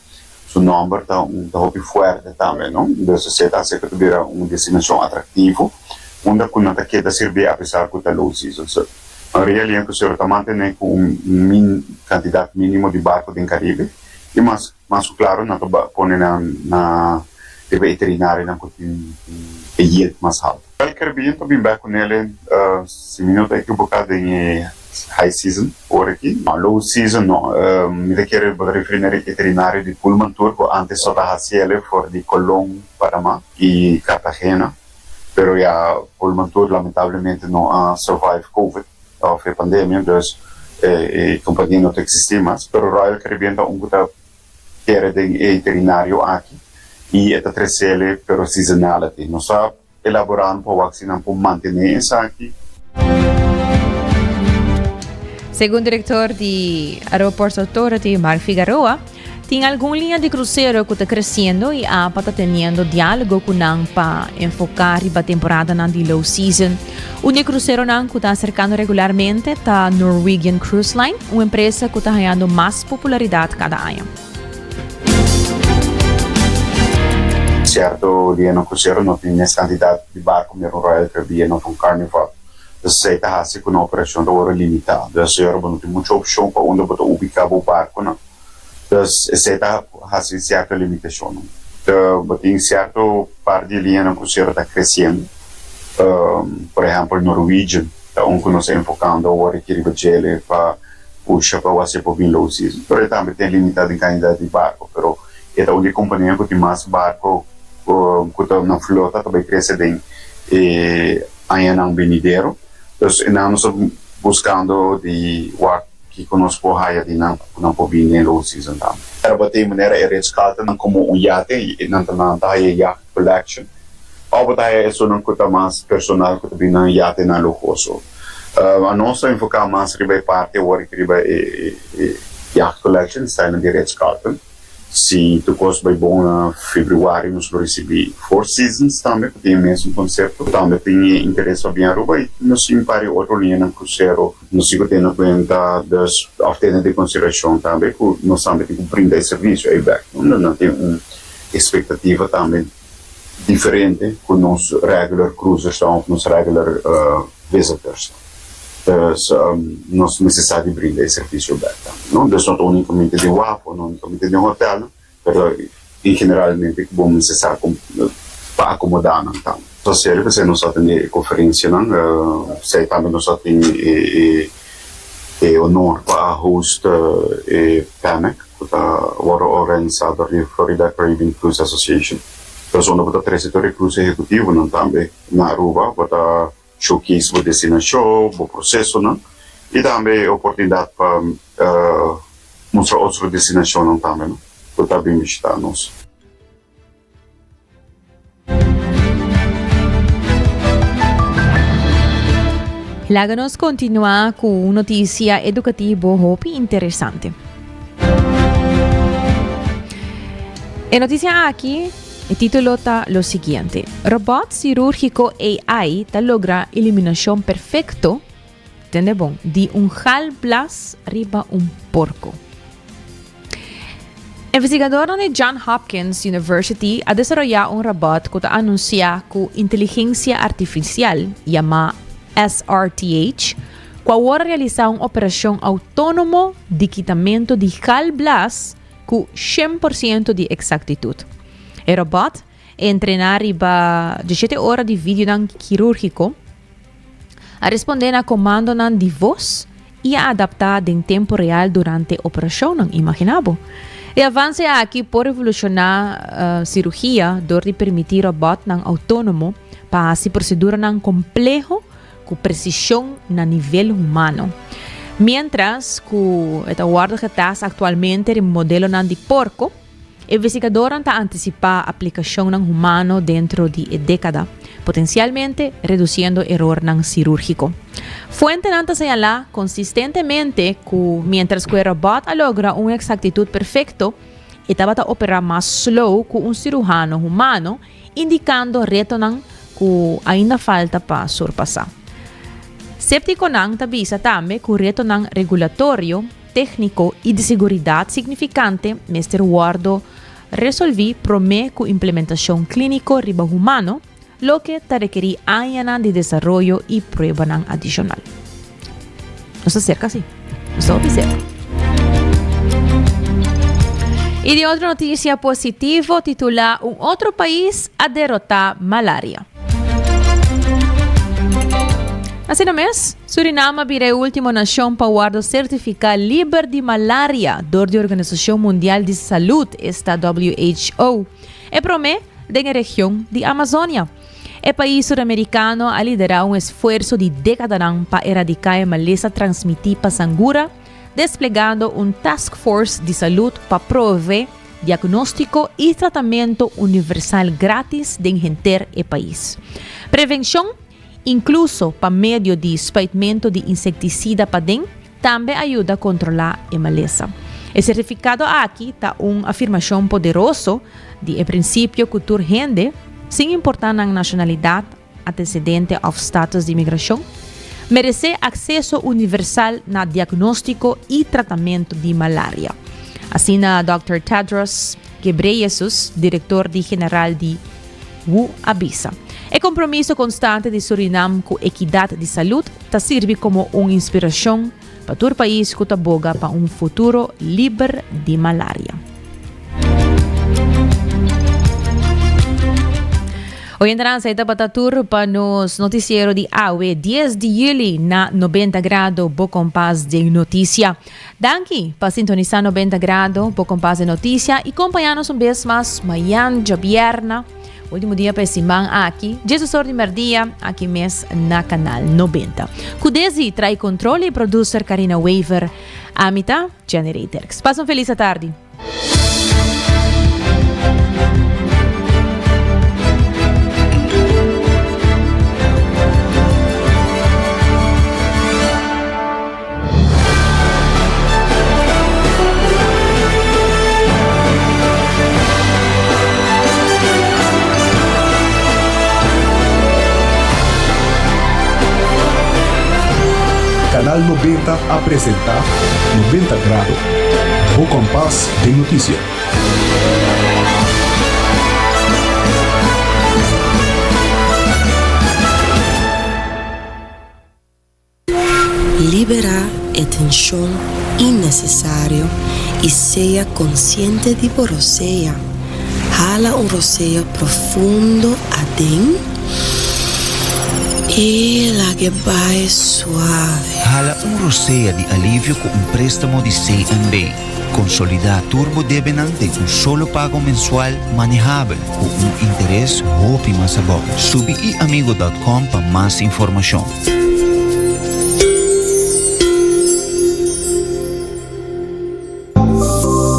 Su nomber ta un ta hopi fuerte tambe, no? Dus esei ta hasi ku ta bira un destinashon atraktivo unda ku nan ta keda sirbi apesar ku ta low season. So, mayoria liña krusero ta mantené ku un min kantidat mínimo di barku den Karibe i mas mas ku klaro nan ta pone nan na riba e iterinarionan ku tin e yield mas haltu. Royal Caribbean ta bin bek ku nele si mi no ta ekiboká den e high season ora aki. No, low season no. Mi ta kere bo ta referí na e itinerario di Pullman Tour ku antes so ta hasi ele for di Colón, Panamá i Cartagena. Pero ya Pullman Tour lamentablemente no a survive covid òf e pandemia, dus e kompania no ta eksistí mas. Pero Royal Caribbean ta un ku ta kere den e itinerario aki i e ta tresele pero seasonality. Nos ta elaborando pa wak si nan por mantené esaki. Segun direktor di Aruba Ports Authority, Mark Figaroa, tin algun liña di krusero ku ta kresiendo i apa ta teniendo diálogo ku nan pa enfoká riba temporadanan di low season. Un di e kruseronan ku ta aserkando regularmente ta Norwegian Cruise Line, un empresa ku ta hañando mas popularidat kada aña. Cierto dia no crucero no tin mes cantidad di barco mira un Royal Caribbean of un Carnival. Dus esey ta haci cu nan operacion ta worde limita. Dus ahora bo no tin mucho opcion pa unda bo ta ubica bo barconan. Dus esey ta haci cierto limitacionnan. Bo tin cierto par di liñanan crucero ta creciendo. Por ehempel Norwegian ta un cu nos ta enfocando awor aki riba djele pa pusha pa wak por bin low season. Pero e tambe tin limita den cantidad di barco. Pero e ta un di e compania cu tin mas barco cu ta na flota ta bay crece den e añanan benidero. Dus nan nos ta buscando di wak kico nos por haya di nan cu nan por bin den low season tambe. Pero bo tin manera e Ritz Carlton nan como un yate y nan ta nan ta haya yacht collection. Of bo ta haya esunnan cu ta mas personal cu ta bin nan yatenan luhoso. Anos ta enfoca mas riba e parti awor ki riba e yacht collection style di Ritz Carlton. Si tur cos bay bon na februari nos lo ricibi Four Seasons tambe cu tin e mesun concepto. Tambe tin e interes pa bin Aruba y nos tin un par di otro liñanan crucero. Nos tin cu tene cuenta dus of tene den consideracion tambe cu nos tambe tin cu brinda e servicio ey bek. Nan tin un expectativa tambe diferente cu nos regular cruisers ta of nos regular visitors ta. Dus nos mester sa di brinda e servicio bek tambe, no? Dus no ta unicamente den waf o no unicamente den hotelnan, pero en generalmente cu bo mester sa con pa acomoda nan tambe. Social p'esei nos a tene e conferencianan, p'esei tambe nos a tin e e honor pa a host e PAMEC cu ta worde organisa dor di Florida Caribbean Cruise Association. Entonces unda bo ta trece tur e cruise ehecutivonan tambe na Aruba, bo ta showcase bo destinacion, bo procesonan y tambe e oportunidad pa mustra otro destinacionnan tambe no cu ta bin bishita nos. Laga nos continua cu un noticia educativo hopi interesante. E noticia aki, e titulo ta lo siguiente. Robot cirúrgico AI ta logra eliminacion perfecto, tende bon, di un galblas riba un porco. Investigadornan di John Hopkins University a desaroyá un robòt ku ta anunsiá ku inteligensia artifisial, yamá SRTH, ku awor a realisá un operashon outónomo di kitamentu di galblas ku 100% di eksaktitut. E robòt, entrená riba 17 ora di videonan kirúrgiko. A respondé na komandonan di vos i a adaptá den tempu real durante operashonnan. Imaginá bo! E avanse aki por revolushoná sirugia dor di permití robòtnan outónomo pa hasi proseduranan kompleho ku presishon na nivel humano. Miéntras ku e ta wòrdu getest aktualmente riba modelonan di porko, Investigadornan ta antisipá aplikashonnan humano dentro di e dékada, potensialmente redusiendo erornan sirúrgiko. Fuentenan ta señalá konsistentemente ku miéntras ku e robòt a logra un eksaktitut perfekto, e tabata operá mas slow ku un siruhano humano, indikando retonan ku ainda falta pa surpasá. Séptikonan ta bisa tambe ku retonan regulatorio, tékniko i di seguridat signifikante mester wòrdu resolví promé ku implementashon klíniko riba humano, loke ta rekerí añanan di desaroyo i pruebanan adishonal. Nos ta serka sí. Nos ta hopi serka. I di otro notisia positivo titulá Un otro pais a derotá malaria. Asina mes, Surinam a bira e ultimo nacion pa wordo certifica liber di malaria door di Organisacion Mundial di Salud, esta WHO, e prome den e region di Amazonia. E pais suramericano a lidera un esfuerso di decadanan pa eradica e malesa transmiti pa sangura, desplegando un task force di salud pa prove diagnóstiko i tratamentu universal grátis den henter e pais. Prevenshon, inkluso pa medio di spuitmentu di insektisida paden, tambe a yuda kontrolá e malesa. E sertifikado aki ta un afirmashon poderoso di e prinsipio ku tur hende, sin importá nan nashonalidat, antesedente òf status di imigrashon, meresé akseso universal na diagnóstiko i tratamentu di malaria. Asina Dòkter Tedros Ghebreyesus, direktor di general di who a bisa. E kompromiso konstante di Surinam ku ekidat di salud ta sirbi komo un inspirashon pa tur pais ku ta boga pa un futuro liber di malaria. Oyentenan, esei tabata tur pa nos noticiero di awe, 10 di juli na 90 Grado, bo kompas den noticia. Danki pa sintonisa 90 Grado, bo kompas den noticia y kompaña nos un bes mas mayan djabierna, ultimo dia pa e siman aki, djes or di merdia, aki mes na Kanal 90. Ku Desi trae control y producer Karina Wever, ami ta Jenny Reiterks. Pasa un feliz atardi. Canal 90 a presenta 90 Grado, bo kompas den notisia. Liberá e tenshon innesesario i sea konsiente di bo rosea. Hala un rosea profundo aden i lag'e bai suave. Hala un rosea di alivio ku un préstamo di CNB. Konsolidá tur bo debenan den un solo pago mensual manehabel ku un interes hopi mas abou. Subi iamigo dòt kòm pa mas informashon.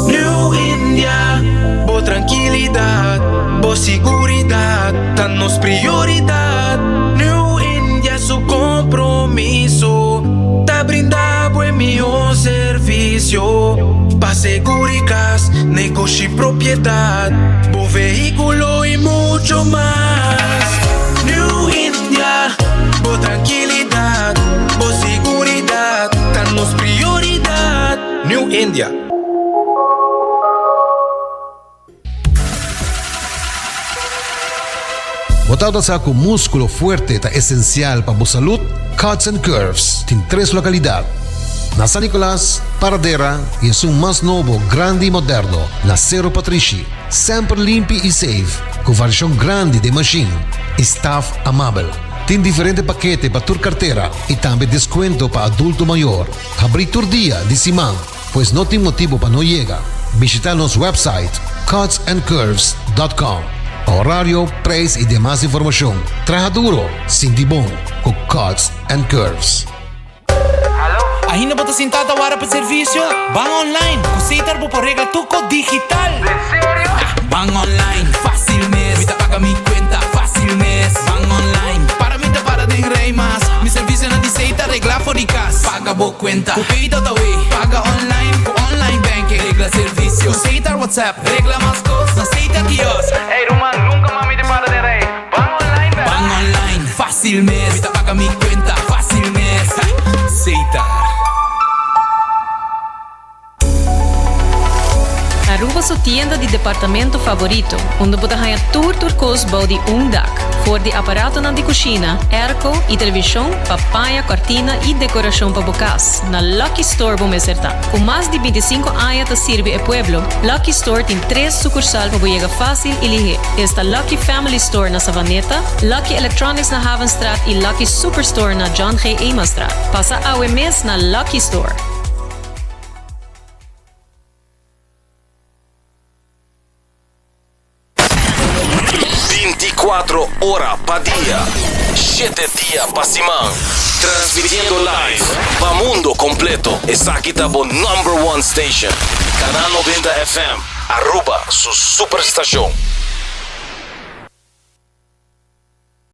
New India, bo trankilidat, bo siguridat ta nos prioridat. New India su kompromiso ta brinda bo e mihó servisio pa seguri kas, negoshi, propiedat, bo vehíkulo i mucho mas. New India, bo trankilidat, bo siguridat ta nos prioridat. New India. Bo tabata sa ku múskulo fuerte ta esensial pa bo salud? Cuts and Curves tin tres lokalidat, na San Nicolas, Paradera i esun mas nobo, grandi i moderno, na Sero Patrishi. Semper limpi i safe, ku variashon grandi den mashin i staf amabel. Tin diferente pakete pa tur kartera i tambe deskuento pa adulto mayor. Habrí tur dia di siman, pues no tin motibu pa no yega. Bishita nos website cutsandcurves dot com pa horario, prijs i demas informashon. Traha duro, sinti bon ku Cuts and Curves. Ainda bo ta sintá ta wara pa servisio? Ban online! Ku Setar bo por regla tur kos digital! Den serio? Ban online, fásil mes! Mi ta paga mi kuenta, fásil mes! Ban online, para mi ta para den rei mas! Mi servisionan di Setar reglá for di kas! Paga bo kuenta ku Pay.awe! Paga online ku online banking! Regla servisio ku Setar WhatsApp! Regla mas kos na Setar Kiosk! Ey ruman, nunka mas mi ta para den rei! Ban online bèrdad? Ban online, fásil mes! Mi ta paga mi kuenta, fásil mes! Setar. Aruba su tienda di departamento favorito, unda bo ta haña tur tur kos bou di un dak. For di aparatonan di kushina, airco i televishon pa paña, kòrtina i dekorashon pa bo kas, na Lucky Store bo mester ta. Ku mas di bintisinko aña ta sirbi e pueblo, Lucky Store tin tres sukursal pa bo yega fásil i lihé. Esta Lucky Family Store na Savaneta, Lucky Electronics na Havenstraat i Lucky Superstore na John G. Emastraat. Pasa awe mes na Lucky Store. Binticuatro ora pa dia, shete dia pa siman. Transmitiendo live pa mundo completo. Esaki ta bo number one station. Canal 90 FM, Aruba su superstacion.